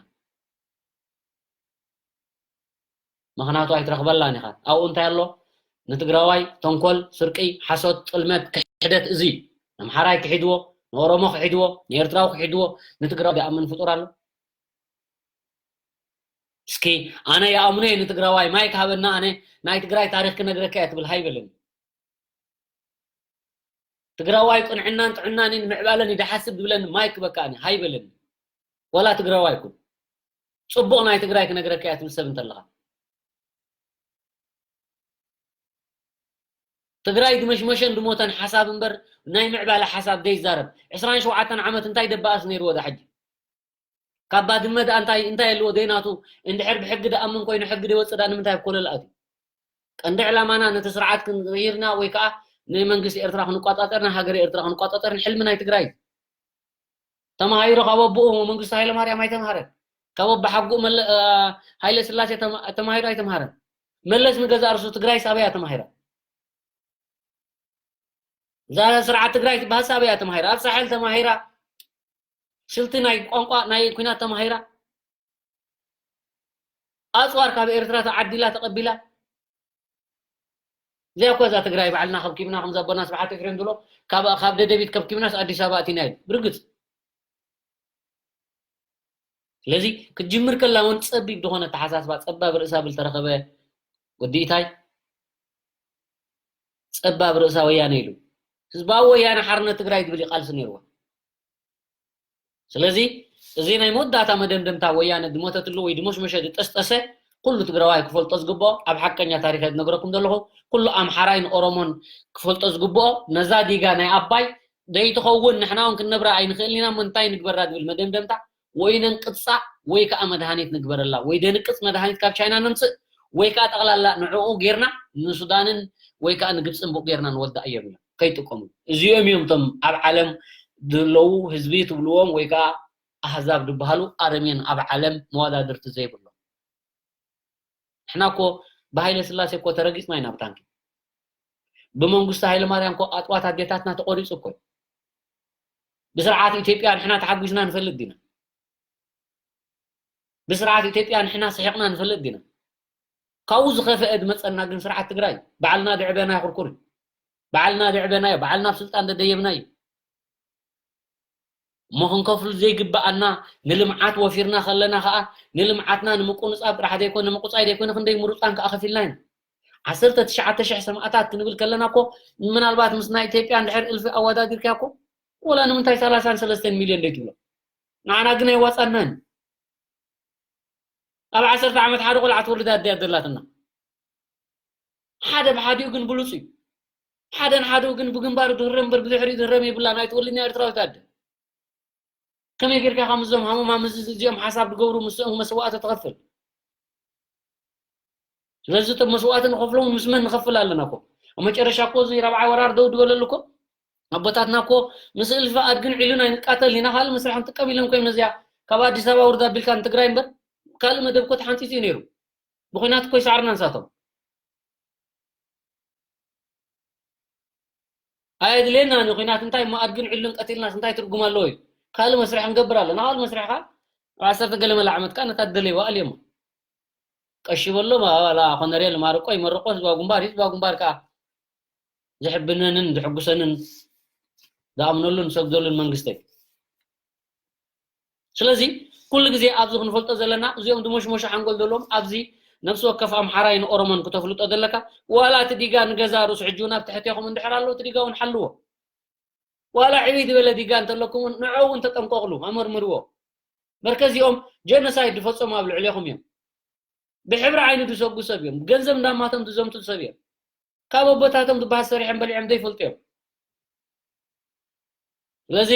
ምኽንያቱ ኣይትረኽበላን ኢኻ። ኣብኡ እንታይ ኣሎ? ንትግራዋይ ተንኮል፣ ስርቂ፣ ሓሶት፣ ጥልመት፣ ክሕደት፣ እዚ ነምሓራይ ክሒድዎ፣ ንኦሮሞ ክሒድዎ፣ ንኤርትራዊ ክሒድዎ፣ ንትግራዊ ዝኣምን ፍጡር ኣሎ? እስኪ ኣነ ይኣምኖ እየ ንትግራዋይ፣ ማይክ ሃበና፣ ኣነ ናይ ትግራይ ታሪኽ ክነግረካ እየ ትብል ሃይበለኒ። ትግራዋይ ቅንዕናን ጥዕናን ምዕባለን ይደሓስብ ዝብለኒ ማይክ በቃ ኣነ ሃይበለኒ። ዋላ ትግራዋይ ኩን። ጽቡቕ ናይ ትግራይ ክነግረካ እያ ትብል ሰብ እንተለኻ። ትግራይ ዝመሽመሸን ዝሞተን ሓሳብ እምበር ናይ ምዕባለ ሓሳብ ዘይዛረብ። ዕስራን ሸውዓተን ዓመት እንታይ ደበኣስ ነይርዎ ዳ ሕጂ? ካብ ባድመ ደኣ እንታይ እንታይ ኣለዎ ደይናቱ? እንድሕር ብሕጊ ደኣምን ኮይኑ ሕጊ ደይወፅእ ደኣ ንምንታይ ኣብ ኮለል ኣትዩ? ቀንዲ ዕላማና ነቲ ስርዓት ክንቕይርና ወይ ከዓ ንመንግስቲ ኤርትራ ክንቋፃፀርና ሃገር ኤርትራ ክንቋፃፀርን ሕልሚ ናይ ትግራይ እዩ። ተማሂሩ ካብ ኣቦኡ መንግስቱ ሃይለማርያም ኣይተምሃረን። ካብ ኣቦሓጎኡ መለ- እ፣ ሃይለ ስላሴ ተማ- ተማሂሩ ኣይተምሃረን። መለስ ንገዛእ ርእሱ ትግራይስ ኣበይ እያ ተማሂራ? እዛ ስርዓት ትግራይ ትበሃል ኣበይ እያ ተማሂራ? ኣብ ሳሕል ተማሂራ፣ ስልቲ ናይ ቋንቋ ናይ ኲናት ተማሂራ፣ ኣፅዋር ካብ ኤርትራ ተዓዲላ ተቐቢላ። እዚኣ እኮ እዛ ትግራይ ባዕልና ከብኪብና፣ ከምዚ ኣቦና ስብሓት ኤፍሬም ዝብሎ ካብ ካብ ደደቢት ከብኪብናስ ኣዲስ ኣበባ ኣቲና ኢሉ ብርግፅ። ስለዚ ክትጅምር ከላ እውን ፀቢብ ዝኾነ ኣተሓሳስባ፣ ፀባብ ርእሳ ብል ተረኸበ ወዲ ኢታይ፣ ፀባብ ርእሳ ወያነ ኢሉ። ህዝባዊ ወያነ ሓርነት ትግራይ ዝብል እዩ ቃልሲ ነይርዋ። ስለዚ እዚ ናይ መወዳእታ መደምደምታ ወያነ ዝሞተትሉ ወይ ዝሞሽመሸ ዝጠስጠሰ ኩሉ ትግራዋይ ክፈልጦ ዝግብኦ፣ ኣብ ሓቀኛ ታሪክ ዝነግረኩም ዘለኹ፣ ኩሉ ኣምሓራይን ኦሮሞን ክፈልጦ ዝግብኦ፣ ነዛ ዲጋ ናይ ኣባይ ዘይትኸውን ንሕና እውን ክንነብራ ኣይንኽእልን ኢና፣ እሞ እንታይ ንግበራ ዝብል መደምደምታ ወይ ነንቅፃ ወይ ከዓ መድሃኒት ንግበረላ፣ ወይ ደንቅፅ መድሃኒት ካብ ቻይና ነምፅእ፣ ወይ ከዓ ጠቕላላ ንዕኡ ጌርና ንሱዳንን ወይ ከዓ ንግብፅን ብኡ ጌርና ንወዳእ እዮም ኢሎም ከይጥቀሙ። እዚኦም እዮም እቶም ኣብ ዓለም ዘለዉ ህዝቢ ትብልዎም ወይ ከዓ ኣህዛብ ዝበሃሉ ኣረሜን ኣብ ዓለም መወዳድርቲ ዘይብሎም። ንሕና እኮ ብሃይለ ስላሴ እኮ ተረጊፅና ኢና ብታንኪ። ብመንግስቱ ሃይለ ማርያም እኮ ኣጥዋት ኣዴታትና ተቆሪፁ እኮ እዩ። ብስርዓት ኢትዮጵያ ንሕና ተሓጒስና ንፈልጥ ዲና? ብስርዓት ኢትዮጵያ ንሕና ስሒቕና ንፈልጥ ዲና? ካብኡ ዝኸፍአ ዝመፀና ግን ስርዓት ትግራይ ባዕልና ዝዕበናዮ ክርኩር እዩ። ባዕልና ዝዕበናዮ፣ ባዕልና ኣብ ስልጣን ዘደየብናዮ። እሞ ክንከፍሉ ዘይግብኣና ንልምዓት ወፊርና ከለና ከዓ ንልምዓትና ንምቁንፃብ ጥራሕ ዘይኮነ ንምቁፃይ ዘይኮነ ክንደይ ምሩፃን ከዓ ከፊልና ኢና። ዓሰርተ ትሽዓተ ሽሕ ሰማእታት ክንብል ከለና እኮ ምናልባት ምስ ናይ ኢትዮጵያ እንድሕር እልፊ ኣወዳዲርካ እኮ ወላ ንምንታይ ሰላሳን ሰለስተን ሚልዮን ደይ ትብሎ? ንዓና ግን ኣይዋፃናን። ኣብ ዓሰርተ ዓመት ሓደ ቆልዓ ትወልድ ኣደ እያ ዘላትና። ሓደ ብሓዲኡ ግን ብሉፅ እዩ። ሓደ ንሓዲኡ ግን ብግንባሩ ድህረ እምበር ብድሕሪኡ ድህረም የብላን። ኣይትወልድን እያ ኤርትራዊት ኣደ። ከመይ ጌርካ ከምዞም ሃሙማም እዚ እዚኦም ሓሳብ ዝገብሩ ምስኦም መስዋእቲ ትኸፍል? ስለዚ እቶም መስዋእቲ ንኸፍሎም ምስ መን ንኸፍል ኣለና እኮ? ኣብ መጨረሻ እኮ እዚ ራብዓይ ወራር ደው ዝበለሉ እኮ ኣቦታትና እኮ ምስ እልፊ ኣድግን ዒሉን ኣይንቃተል ኢና፣ ካልእ መስርሕ ክንጥቀም ኢሎም ኮይኖም ነዚኣ ካብ ኣዲስ ኣበባ ውርድ ኣቢልካ ንትግራይ እምበር ካልእ መደብ እኮ ተሓንፂፁ እዩ ነይሩ። ብኹናት እኮ ይሰዕሩና ንሳቶም። ኣየድልየናን እዩ ኹናት። እንታይ እሞ ኣድግን ዕሉን ቀቲልናስ እንታይ ትርጉም ኣለዎ እዩ? ካልእ መስርሕ ክንገብር ኣለና። ካልእ መስርሕ ከዓ ኣብ ዓሰርተ ገለ መላ ዓመት ከዓ ነታ ትደለይዋ ኣልዮማ። ቀሺ በሎም፣ ኣባላ ኮነሬል ማርቆ ይመርቆ ህዝባዊ ግንባር፣ ህዝባዊ ግንባር ከኣ ዘሕብነንን ዘሐጉሰንን ዝኣምነሉን ዝሰግደሉን መንግስተይ። ስለዚ ኩሉ ግዜ ኣብዚ ክንፈልጦ ዘለና፣ እዚኦም ድሞሽሞሽ ሓንጎል ዘለዎም ኣብዚ ነፍሲ ወከፍ ኣምሓራይን ኦሮሞን ክተፍልጦ ዘለካ፣ ዋላ እቲ ዲጋ ንገዛ ርእሱ ሕጂ እውን ኣብ ትሕቴኹም እንድሕር ኣሎ፣ እቲ ዲጋ እውን ሓልዎ። ዋላ ዕብይ ዝበለ ዲጋ እንተለኩም እውን ንዕኡ እውን ተጠንቀቕሉ፣ ኣመርምርዎ። መርከዚኦም ጀኖሳይድ ዝፈጸሙ ኣብ ልዕሌኹም እዮም። ብሕብሪ ዓይኒ ዝሰጉ ሰብ እዮም። ገንዘብ እንዳማቶም ዝዘምቱ ሰብ እዮም። ካብ ኣቦታቶም ዝበሃል ሰሪሖም በሊዖም ዘይፈልጡ እዮም። ስለዚ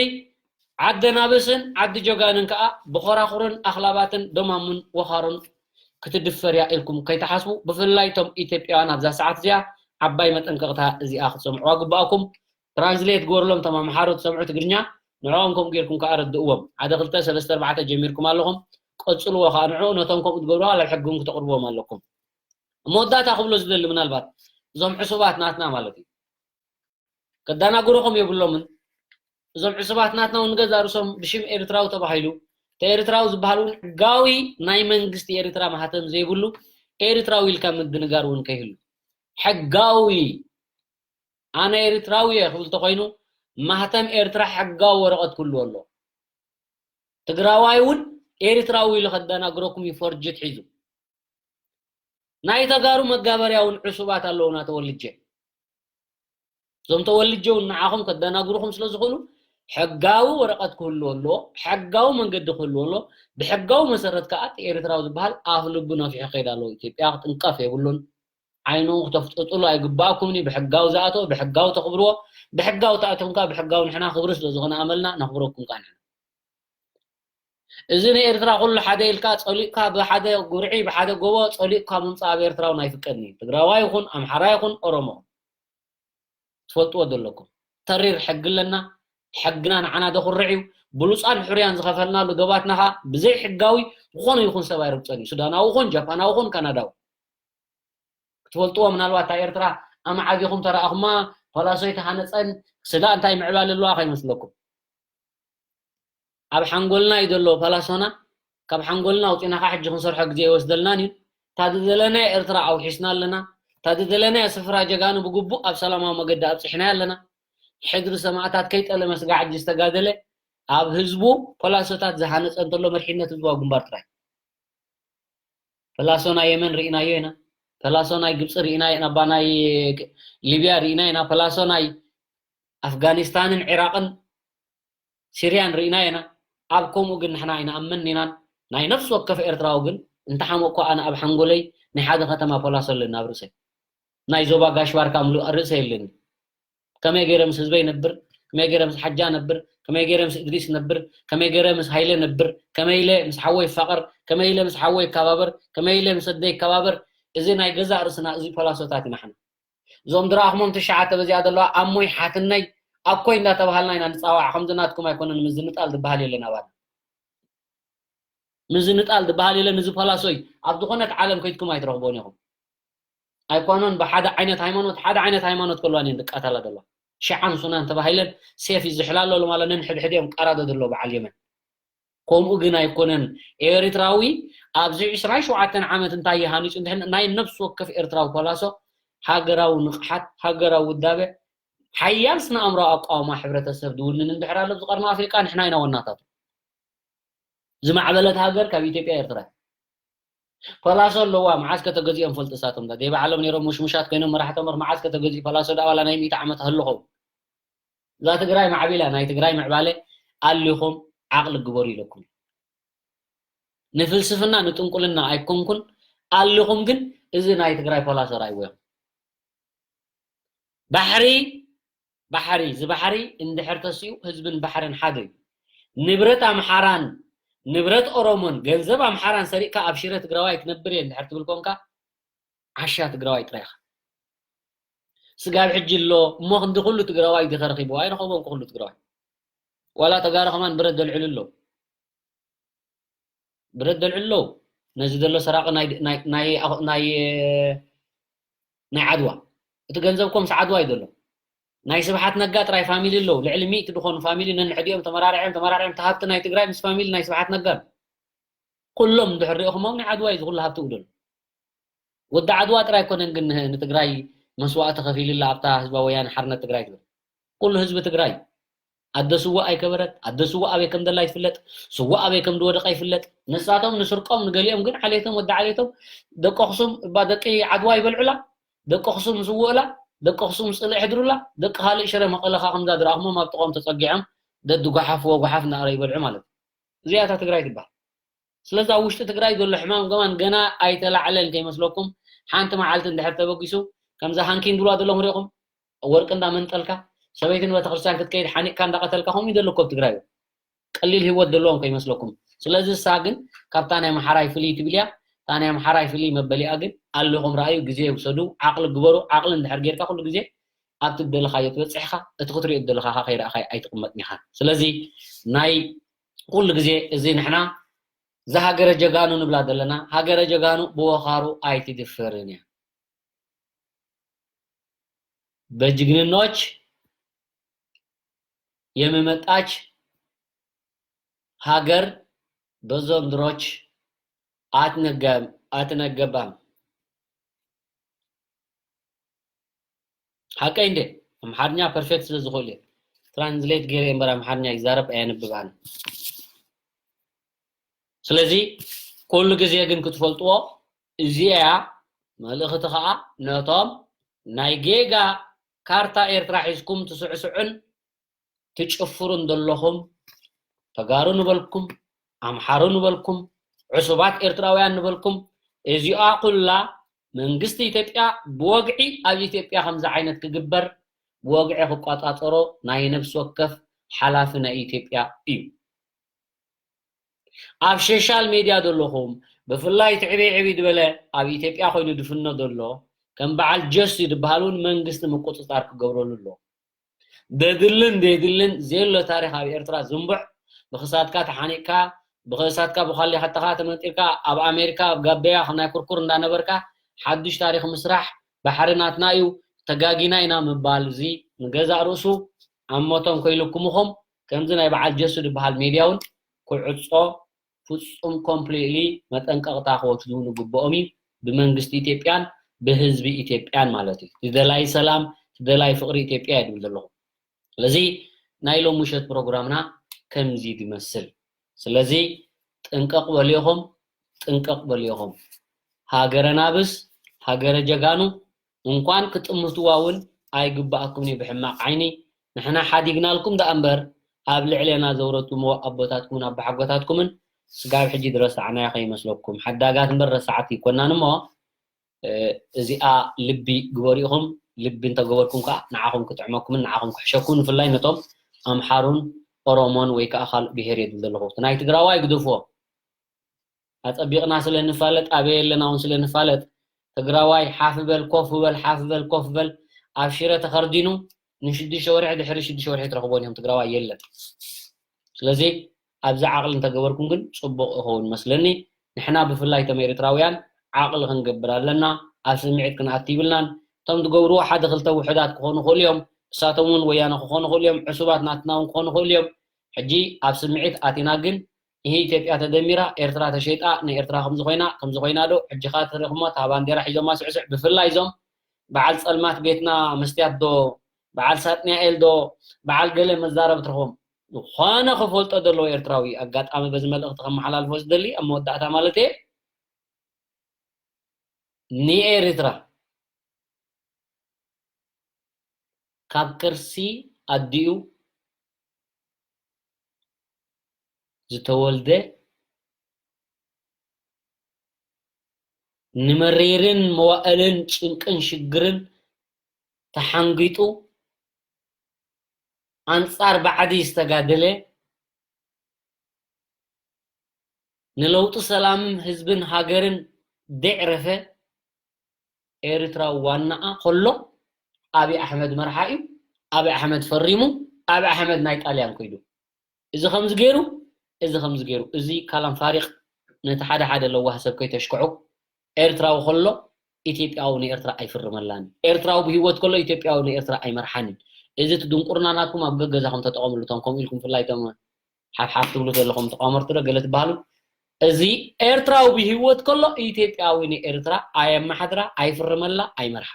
ዓዲ ኣናብስን ዓዲ ጀጋንን ከዓ ብኾራኹርን ኣኽላባትን ደማሙን ወኻሩን ክትድፈር እያ ኢልኩም ከይትሓስቡ፣ ብፍላይ እቶም ኢትዮጵያውያን ኣብዛ ሰዓት እዚኣ ዓባይ መጠንቀቕታ እዚኣ ክትሰምዕዋ ግባኣኩም። ትራንስሌት ግበርሎም፣ እቶም ኣምሓሩ ትሰምዑ ትግርኛ ንዕኦም ከምኡ ጌርኩም ከዓ ረድእዎም። ሓደ ክልተ ሰለስተ ኣርባዕተ ጀሚርኩም ኣለኹም፣ ቀጽልዎ ከዓ ንዕኡ ነቶም ከምኡ ትገብሩ ኣብ ሕጊ እውን ክተቕርብዎም ኣለኩም። መወዳእታ ክብሎ ዝደሊ ምናልባት እዞም ዕሱባት ናትና ማለት እዩ። ከዳናግሩኹም የብሎምን። እዞም ዕሱባት ናትና እውን ንገዛ ርእሶም ብሽም ኤርትራዊ ተባሂሉ፣ እቲ ኤርትራዊ ዝበሃል እውን ሕጋዊ ናይ መንግስቲ ኤርትራ ማህተም ዘይብሉ ኤርትራዊ ኢልካ ምድንጋር እውን ከይህሉ። ሕጋዊ ኣነ ኤርትራዊ እየ ክብል ተኾይኑ ማህተም ኤርትራ ሕጋዊ ወረቐት ክህልዎ ኣሎ። ትግራዋይ እውን ኤርትራዊ ኢሉ ከዳናግረኩም እዩ ፎርጅት ሒዙ። ናይ ተጋሩ መጋበርያ እውን ዕሱባት ኣለውና ተወልጀ። እዞም ተወልጀ እውን ንዓኹም ከደናግሩኹም ስለ ዝኽእሉ ሕጋዊ ወረቐት ክህልዎ ኣለዎ፣ ሕጋዊ መንገዲ ክህልዎ ኣለዎ። ብሕጋዊ መሰረት ከዓ እቲ ኤርትራዊ ዝበሃል ኣፍ ልቡ ነፊሑ ክኸይድ ኣለዎ። ኢትዮጵያ ክትንቀፍ የብሉን። ዓይኑ ክተፍጥጥሉ ኣይግባኣኩምን እዩ። ብሕጋዊ ዝኣተወ ብሕጋዊ ተኽብርዎ፣ ብሕጋዊ ተኣትኹም ከዓ ብሕጋዊ ንሕና ክብሪ ስለ ዝኾነ ኣመልና ነኽብረኩም ከዓ ንሕና። እዚ ንኤርትራ ኩሉ ሓደ ኢልካ ጸሊእካ ብሓደ ጉርዒ ብሓደ ጎቦ ጸሊእካ ምምጻእ ኣብ ኤርትራውን ኣይፍቀድን እዩ። ትግራዋይ ይኹን ኣምሓራ ይኹን ኦሮሞ ትፈልጥዎ ዘለኩም። ተሪር ሕጊ ኣለና። ሕግና ንዓና ደኹርዕ እዩ። ብሉጻን ሕሩያን ዝኸፈልናሉ ዶባትና ኸኣ ብዘይ ሕጋዊ ዝኾነ ይኹን ሰብ ኣይርግጾን እዩ። ሱዳናዊ ኹን ጃፓናዊ ኹን ካናዳዊ። ክትፈልጥዎ ምናልባት እታ ኤርትራ ኣማዓቢኹም ተረኣኹማ ፓላሶ ኣይተሃነጸን ስዳ እንታይ ምዕባለ ኣለዋ ከይመስለኩም። ኣብ ሓንጎልና እዩ ዘሎ ፓላሶና። ካብ ሓንጎልና ኣውፂና ከዓ ሕጂ ክንሰርሖ ግዜ ይወስደልናን እዩ። እታ ዝደለናያ ኤርትራ ኣውሒስና ኣለና። እታ ዝደለናያ ስፍራ ጀጋኑ ብግቡእ ኣብ ሰላማዊ መገዲ ኣብፂሕናያ ኣለና። ሕድሪ ሰማእታት ከይጠለመ ስጋዕ ሕጂ ዝተጋደለ ኣብ ህዝቡ ፓላሶታት ዝሃነፀ እንተሎ መሪሕነት ህዝባዊ ግንባር ጥራይ። ፓላሶ ናይ የመን ርኢናዮ ኢና። ፓላሶ ናይ ግብፂ ርኢና ኢና። ባ ናይ ሊብያ ርኢና ኢና። ፓላሶ ናይ ኣፍጋኒስታንን ዒራቕን ሲርያን ርኢና ኢና። ኣብ ከምኡ ግን ንሕና ኣይንኣምን ኢናን። ናይ ነፍሲ ወከፍ ኤርትራዊ ግን እንተሓመቅኩ ኣነ ኣብ ሓንጎለይ ናይ ሓደ ከተማ ፓላሶ ኣለኒ ኣብ ርእሰይ። ናይ ዞባ ጋሽ ባርካ ምሉእ ርእሰ የለኒ። ከመይ ገይረ ምስ ህዝበይ ነብር፣ ከመይ ገይረ ምስ ሓጃ ነብር፣ ከመይ ገይረ ምስ እድሪስ ነብር፣ ከመይ ገይረ ምስ ሃይለ ነብር፣ ከመይ ኢለ ምስ ሓወይ ይፋቐር፣ ከመይ ኢለ ምስ ሓወይ ይከባበር፣ ከመይ ኢለ ምስ ኣደይ ይከባበር። እዚ ናይ ገዛእ ርእስና እዚ ፖላሶታት ኢና ንሕና። እዞም ዝረኣኹሞም ትሽዓተ በዚኣ ዘለዋ ኣሞይ ሓትነይ ኣኮይ እንዳተባሃልና ኢና ንፃዋዕ። ከምዚ ናትኩም ኣይኮነን፣ ምዝንጣል ዝበሃል የለን ኣባና። ምዝንጣል ዝበሃል የለን። እዚ ፓላሶይ ኣብ ዝኾነት ዓለም ከይድኩም ኣይትረኽቦን ኢኹም። ኣይኮነን ብሓደ ዓይነት ሃይማኖት፣ ሓደ ዓይነት ሃይማኖት ከለዋን እየን ዝቃተላ ዘለዋ። ሽዓን ሱናን ተባሂለን ሴፍ ይዝሕላ ኣለዉ ማለት ነንሕድሕድ እዮም ቀራዶ ዘለዉ በዓል የመን። ከምኡ ግን ኣይኮነን። ኤርትራዊ ኣብዚ ዕስራን ሸውዓተን ዓመት እንታይ እዩ ሃኒጹ እንድሕን ናይ ነፍሲ ወከፍ ኤርትራዊ ፓላሶ ሃገራዊ ንቕሓት፣ ሃገራዊ ውዳበ፣ ሓያል ስነ ኣእምራዊ ኣቃውማ ሕብረተሰብ ዝውንን እንድሕር ኣሎ ኣብዚ ቀርኒ ኣፍሪቃ ንሕና ኢና ወናታቱ። ዝማዕበለት ሃገር ካብ ኢትዮጵያ ኤርትራ። ፓላሶ ኣለዋ፣ መዓዝ ከተገዚኦም ፈልጡ እሳቶም ዳ ደይ ባዕሎም ነይሮም ሙሽሙሻት ኮይኖም መራሕቶም እምበር መዓዝ ከተገዚኡ ፓላሶ ዳ ዋላ ናይ ሚእቲ ዓመት ኣህሉ ኸውን። እዛ ትግራይ ማዕቢላ፣ ናይ ትግራይ ምዕባለ ኣሊኹም ዓቕሊ ግበሩ ኢለኩም። ንፍልስፍና ንጥንቁልና ኣይኮንኩን ኣሊኹም፣ ግን እዚ ናይ ትግራይ ፓላሶ ራእይዎ ኢኹም። ባሕሪ ባሕሪ እዚ ባሕሪ እንድሕር ተሲኡ ህዝብን ባሕርን ሓደ እዩ። ንብረት ኣምሓራን ንብረት ኦሮሞን ገንዘብ ኣምሓራን ሰሪቕካ ኣብ ሽረ ትግራዋይ ክነብር እየ እንድሕር ትብል ኮንካ ዓሻ ትግራዋይ ጥራይ ኢኻ። ስጋብ ሕጂ ኣሎ እሞ ክንዲ ኩሉ ትግራዋይ ድኸ ረኺብዎ? ኣይረኸቦም ኩሉ ትግራዋይ። ዋላ ተጋሩ ከማን ብረት ደልዕሉ ኣሎ። ብረት ደልዕሉ ኣለዉ። ነዚ ዘሎ ሰራቂ ናይ ናይ ናይ ናይ ናይ ዓድዋ እቲ ገንዘብኩም ምስ ዓድዋ እዩ ዘሎ። ናይ ስብሓት ነጋ ጥራይ ፋሚሊ ኣለዉ። ልዕሊ ሚእቲ ዝኾኑ ፋሚሊ ነንሕዲኦም ተመራርዖም ተመራርዖም እቲ ሃብቲ ናይ ትግራይ ምስ ፋሚሊ ናይ ስብሓት ነጋ ኣሎ። ኩሎም እንድሕር ሪእኹሞም ናይ ዓድዋ እዩ ዝኹሉ ሃብቲ እዩ ዘሎ። ወዲ ዓድዋ ጥራይ ኣይኮነን ግን ንትግራይ መስዋእቲ ከፊልላ ኣብታ ህዝባዊ ወያነ ሓርነት ትግራይ ትብል። ኩሉ ህዝቢ ትግራይ ኣደ ስዋ ኣይከበረት። ኣደ ስዋ ኣበይ ከም ደላ ይፍለጥ። ስዋ ኣበይ ከም ዝወደቀ ይፍለጥ። ንሳቶም ንስርቆም ንገሊኦም ግን ዓሌቶም ወዲ ዓሌቶም ደቂ ኣኽሱም እባ ደቂ ዓድዋ ይበልዑላ። ደቂ ኣኽሱም ስውእላ። ደቂ ኣኽሱም ጽልእ ይሕድሩላ። ደቂ ካልእ ሽረ መቐለኻ ከምዛ ዝረኣኹሞም ኣብ ጥቖም ተጸጊዖም ደዲ ጓሓፍ ወጓሓፍ እናረ ይበልዑ ማለት እዩ። እዚኣታ ትግራይ ትበሃል። ስለዚ ኣብ ውሽጢ ትግራይ ዘሎ ሕማም ከማን ገና ኣይተላዕለን ከይመስለኩም። ሓንቲ መዓልቲ እንድሕር ተበጊሱ ከምዛ ሃንኪን ድብልዋ ዘለኹም ሪኢኹም ወርቂ እንዳመንጠልካ ሰበይቲ ንቤተክርስትያን ክትከይድ ሓኒቅካ እንዳቀተልካ ከምኡ ይደለኮ ኣብ ትግራይ ቀሊል ህይወት ዘለዎም ከይመስለኩም። ስለዚ እሳ ግን ካብታ ናይ መሓራይ ፍልይ ትብል እያ። እታ ናይ መሓራይ ፍልይ መበሊኣ ግን ኣለኹም ረኣዩ ግዜ ውሰዱ፣ ዓቕሊ ግበሩ። ዓቕሊ እንድሕር ጌርካ ኩሉ ግዜ ኣብ ትደለኻዮ ትበፅሕካ እቲ ክትሪኦ ዝደለኻ ከይረኣኻይ ኣይትቕመጥን ኢኻ። ስለዚ ናይ ኩሉ ግዜ እዚ ንሕና እዛ ሃገረ ጀጋኑ ንብላ ዘለና ሃገረ ጀጋኑ ብወኻሩ ኣይትድፈርን እያ። በጅግንኖች የሚመጣች ሀገር በዞምድሮች አትነገም አትነገባም። ሓቀይ እንዴ? ኣምሓርኛ ፐርፌክት ስለ ዝኽእል እየ ትራንስሌት ገይረ እምበር ኣምሓርኛ ይዛረብ ኣየንብብ ኣነ። ስለዚ ኩሉ ግዜ ግን ክትፈልጥዎ እዚኣ መልእኽቲ ከዓ ነቶም ናይ ጌጋ ካርታ ኤርትራ ሒዝኩም ትስዕስዑን ትጭፍሩን ዘለኹም ተጋሩ ንበልኩም ኣምሓሩ ንበልኩም ዕሱባት ኤርትራውያን ንበልኩም እዚኣ ኩላ መንግስቲ ኢትዮጵያ ብወግዒ ኣብ ኢትዮጵያ ከምዚ ዓይነት ክግበር ብወግዒ ክቆጻጸሮ ናይ ነፍሲ ወከፍ ሓላፊ ናይ ኢትዮጵያ እዩ። ኣብ ሶሻል ሜድያ ዘለኹም ብፍላይ እቲ ዕብይ ዕብይ ዝበለ ኣብ ኢትዮጵያ ኮይኑ ድፍኖ ዘሎ ከም በዓል ጀሱ ዝበሃል እውን መንግስቲ ምቁፅፃር ክገብረሉ ኣለዎ። ደድልን ደድልን ዘየሎ ታሪኽ ኣብ ኤርትራ ዝንቡዕ ብክሳድካ ተሓኒቅካ ብክሳድካ ብኳሊካትካ ተመንጢርካ ኣብ ኣሜሪካ ኣብ ጋበያ ናይ ኩርኩር እንዳነበርካ ሓዱሽ ታሪኽ ምስራሕ ባሕሪ ናትና እዩ ተጋጊና ኢና ምባል እዚ ንገዛእ ርእሱ ኣብ ሞቶም ከይልክሙኹም ከምዚ ናይ በዓል ጀሱ ዝበሃል ሜድያ እውን ክዕጾ ፍጹም ኮምፕሊትሊ መጠንቀቕታ ክወስዱ ንግብኦም እዩ ብመንግስቲ ኢትዮጵያን ብህዝቢ ኢትዮጵያን ማለት እዩ። ዝደላይ ሰላም ዝደላይ ፍቕሪ ኢትዮጵያ እየ ድብል ዘለኹ። ስለዚ ናይ ሎም ምሸት ፕሮግራምና ከምዚ ድመስል። ስለዚ ጥንቀቕ በልዮኹም ጥንቀቕ በልዮኹም። ሃገረ ናብስ ሃገረ ጀጋኑ እንኳን ክጥምትዋ እውን ኣይግባኣኩምን እዩ ብሕማቕ ዓይኒ። ንሕና ሓዲግናልኩም ደኣ እምበር ኣብ ልዕሌና ዘውረድኩምዎ ኣቦታትኩምን ኣቦሓጎታትኩምን ስጋብ ሕጂ ዝረሳዕናዮ ከይመስለኩም። ሓዳጋት እምበር ረሳዓት ይኮናን እሞ እዚኣ ልቢ ግበሩ ኢኹም። ልቢ እንተገበርኩም ከዓ ንዓኹም ክጥዕመኩምን ንዓኹም ክሕሸኩም ንፍላይ ነቶም ኣምሓሩን ኦሮሞን ወይ ከዓ ካልእ ብሄር የድል ዘለኹ ናይ ትግራዋይ ግደፍዎ። ኣጸቢቕና ስለ ንፋለጥ ኣበይ ኣለና እውን ስለ ንፋለጥ ትግራዋይ ሓፍ በል ኮፍ በል ሓፍ በል ኮፍ በል ኣብ ሽረ ተኸርዲኑ ንሽዱሽተ ወርሒ ድሕሪ ሽዱሽተ ወርሒ ትረኽቦን እዮም ትግራዋይ የለን። ስለዚ ኣብዚ ዓቕሊ እንተገበርኩም ግን ፅቡቕ ይኸውን መስለኒ። ንሕና ብፍላይ እቶም ኤርትራውያን ዓቕሊ ክንገብር ኣለና። ኣብ ስምዒት ክንኣቲ ይብልናን። እቶም ትገብርዎ ሓደ ክልተ ውሑዳት ክኾኑ ይኽእሉ እዮም። እሳቶም እውን ወያነ ክኾኑ ይኽእሉ እዮም። ዕሱባት ናትና እውን ክኾኑ ይኽእሉ እዮም። ሕጂ ኣብ ስምዒት ኣቲና ግን ይሄ ኢትዮጵያ ተደሚራ ኤርትራ ተሸይጣ ንኤርትራ ከምዚ ኮይና ከምዚ ኮይና ዶ ሕጂ ካ ትሪኹሞ እታ ባንዴራ ሒዞማ ስዕስዕ ብፍላይ እዞም በዓል ፀልማት ቤትና መስትያት ዶ በዓል ሳጥንያኤል ዶ በዓል ገለ መዛረብ ትረኽቦም ዝኾነ ክፈልጦ ዘለዎ ኤርትራዊ ኣጋጣሚ በዚ መልእኽቲ ከመሓላልፎ ዝደሊ ኣብ መወዳእታ ማለት እየ ንኤርትራ ካብ ከርሲ ኣዲኡ ዝተወልደ ንመሪርን መዋእልን ጭንቅን ሽግርን ተሓንጊጡ ኣንጻር ባዕዲ ዝተጋደለ ንለውጢ ሰላምን ህዝብን ሃገርን ደዕረፈ ኤርትራዊ ዋናኣ ከሎ ኣብይ ኣሕመድ መርሓ እዩ። ኣብይ ኣሕመድ ፈሪሙ ኣብይ ኣሕመድ ናይ ጣልያን ኮይዱ እዚ ከምዚ ገይሩ እዚ ከምዚ ገይሩ እዚ ካላም ፋሪቕ ነቲ ሓደ ሓደ ለዋህ ሰብ ከይተሽክዑ ኤርትራዊ ከሎ ኢትዮጵያዊ ንኤርትራ ኣይፍርመላን። ኤርትራዊ ብህይወት ከሎ ኢትዮጵያዊ ንኤርትራ ኣይመርሓንን። እዚ እቲ ድንቁርና ናትኩም ኣብ ገገዛኹም ተጠቐምሉ። እቶም ከምኡ ኢልኩም ብፍላይ እቶም ሓፍሓፍ ትብሉ ዘለኹም ተቋመርቲ ዶ ገለ ትበሃሉ እዚ ኤርትራዊ ብህይወት ከሎ ኢትዮጵያዊ ንኤርትራ ኣየመሓድራ፣ ኣይፍርመላ፣ ኣይመርሓ።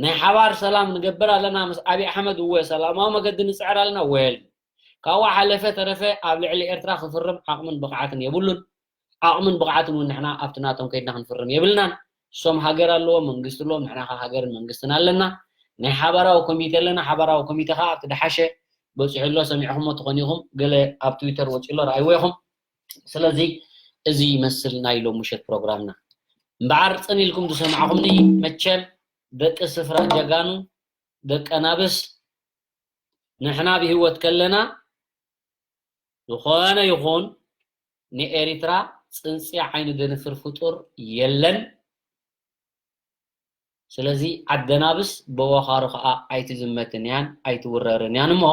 ናይ ሓባር ሰላም ንገብር ኣለና፣ ምስ ኣብይ ኣሕመድ እወ ሰላማዊ መገዲ ንፅዕር ኣለና። ወል ካብኡ ሓለፈ ተረፈ ኣብ ልዕሊ ኤርትራ ክፍርም ዓቕምን ብቕዓትን የብሉን። ዓቕምን ብቕዓትን እውን ንሕና ኣብቲ ናቶም ከይድና ክንፍርም የብልናን። እሶም ሃገር ኣለዎም፣ መንግስቲ ኣለዎም፣ ንሕና ከ ሃገርን መንግስትን ኣለና። ናይ ሓባራዊ ኮሚቴ ኣለና። ሓባራዊ ኮሚቴ ከዓ ኣብቲ ደሓሸ በፂሑ ኣሎ፣ ሰሚዕኹሞ ትኾን ኢኹም። ገለ ኣብ ትዊተር ወፂኡ ኣሎ፣ ረኣይዎ ኢኹም። ስለዚ እዚ ይመስል ናይ ሎም ምሸት ፕሮግራምና። እምበኣር ፅን ኢልኩም ዝሰማዕኹምኒ፣ መቸም ደቂ ስፍራ ጀጋኑ፣ ደቂ ኣናብስ፣ ንሕና ብህይወት ከለና ዝኾነ ይኹን ንኤሪትራ ፅንፂ ዓይኒ ዘንፍር ፍጡር የለን። ስለዚ ዓደናብስ በወኻሩ ኸዓ ኣይትዝመትን እያን ኣይትውረርን እያን እሞ፣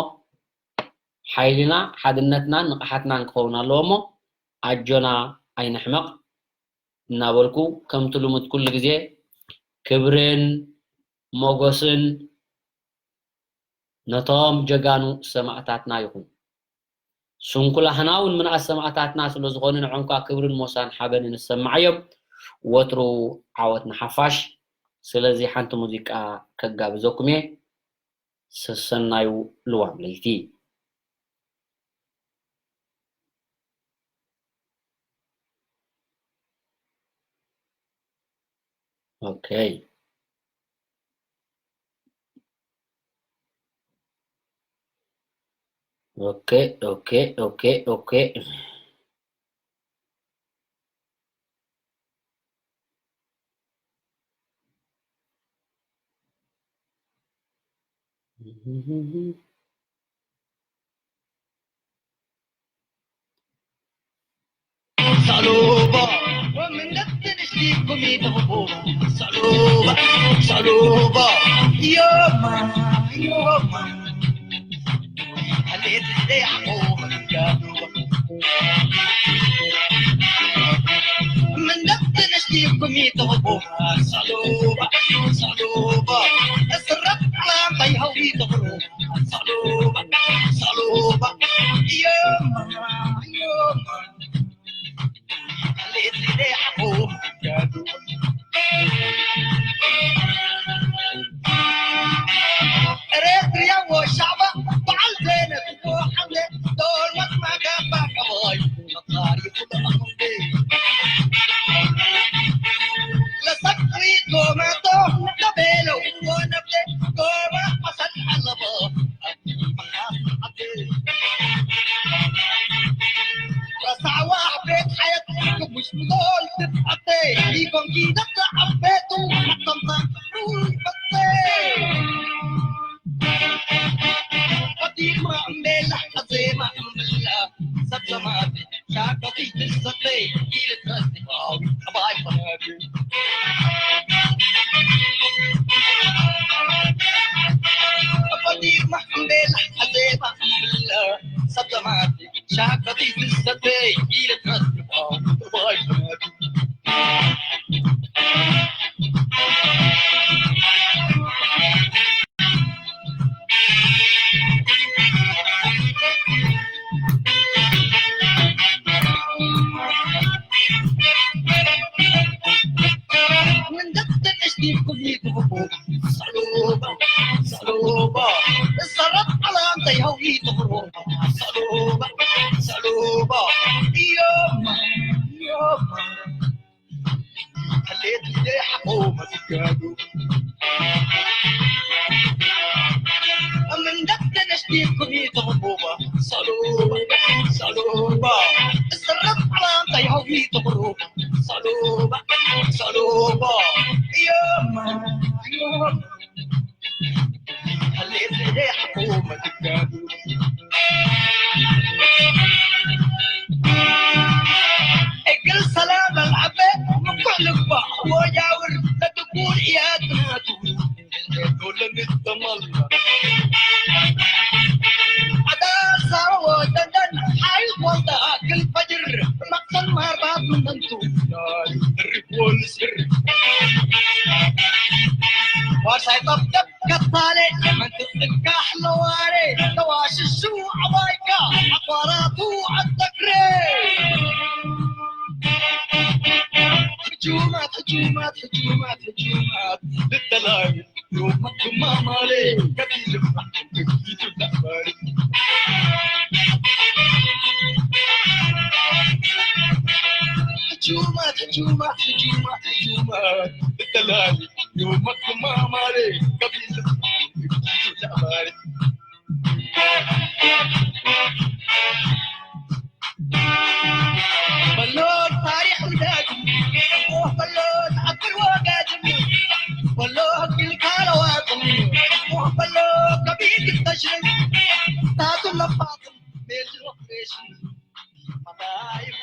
ሓይልና ሓድነትናን ንቕሓትናን ክኸውን ኣለዎ እሞ፣ ኣጆና ኣይንሕመቕ እናበልኩ፣ ከምቲ ልሙድ ኩሉ ግዜ ክብርን ሞጎስን ነቶም ጀጋኑ ሰማእታትና ይኹን። ስንኩላህና እውን ምንኣስ ሰማእታትና ስለ ዝኾኑ፣ ንዖም ከኣ ክብርን ሞሳን ሓበንን ንሰማዓዮም። ወትሩ ዓወት ንሓፋሽ። ስለዚ ሓንቲ ሙዚቃ ከጋብዘኩም እየ። ሰሰናዩ ልዋም ለይቲ። ኦኬ። ኦኬ፣ ኦኬ፣ ኦኬ፣ ኦኬ። Saluba, ومن نبت نشتيكم يتغبوا. Saluba, saluba, يوما، يوما. خليت لي حقوق الجادو. من نبت نشتيكم يتغبوا. Saluba, saluba. السرب على طيها ويتغروا. Saluba, saluba. يوما، يوما. Eritrea wo shaba, ba'al zene, ko hamle, dol mat ma ga ba ka boy, matari ku da hamle. La sakri ko ma to, da belo, wo na te, ko ma asal alaba. رسعوا عبيت حياتكم مش مدول تتحطي. ليكم كي دفع عبيتو حتى مطلعوا الفتي. قديمة مبلة، قديمة مبلة. سبزماتي، شاكوتي تستطيع. كيلة راسي باوي، باي باي. قديمة مبلة، قديمة مبلة. سبزماتي، شاكوتي تستطيع. كيلة راسي باوي، باي باي. من دقة اشتي كل يتغبوا. صلوبة، صلوبة. الصرف على انت يهوي تغرو. صلوبة، صلوبة. يوم، يوم. خليت لي حقومة تقالوا. من دقة نشتيكم يتغبوبة. صلوبة، صلوبة. السرب على طيها ويتغروبة. صلوبة، صلوبة. يوم، يوم. خليت لي حقومة تقالوا. እግል ሰላም ኣልዓበ ምኩሕ ልግባእ ወጃውር ተትኩር እያትናቱ። ዶለ ንተመላ ዓዳ ሳሮ ደንደን ሓይል ወልዳ ግል ፈጅር መቅሰን ማርባት ምንንቱ። ሪጎን ስር ዋርሳይ ጠብጠብ كالطالع من تفكح لواري تواششو عوايكا عطواراته عالتكري. ሕጁማት ሕጁማት ልተላይ ዮመክማማሌ ከቢል ሕጁማት ሕጁማት ሕጁማት ሕጁማት ልተላይ ዮመክማማሌ ከቢል በሎ ታሪኽ ውዳግ፣ ኦህ በሎ ተኣክል ወጋድም፣ በሎ ህግል ካለዋጥም፣ ኦህ በሎ ከቢድ ተሽርም፣ ታቱ መፋጥም፣ ቤት ኦፕሬሽን፣ መዳይም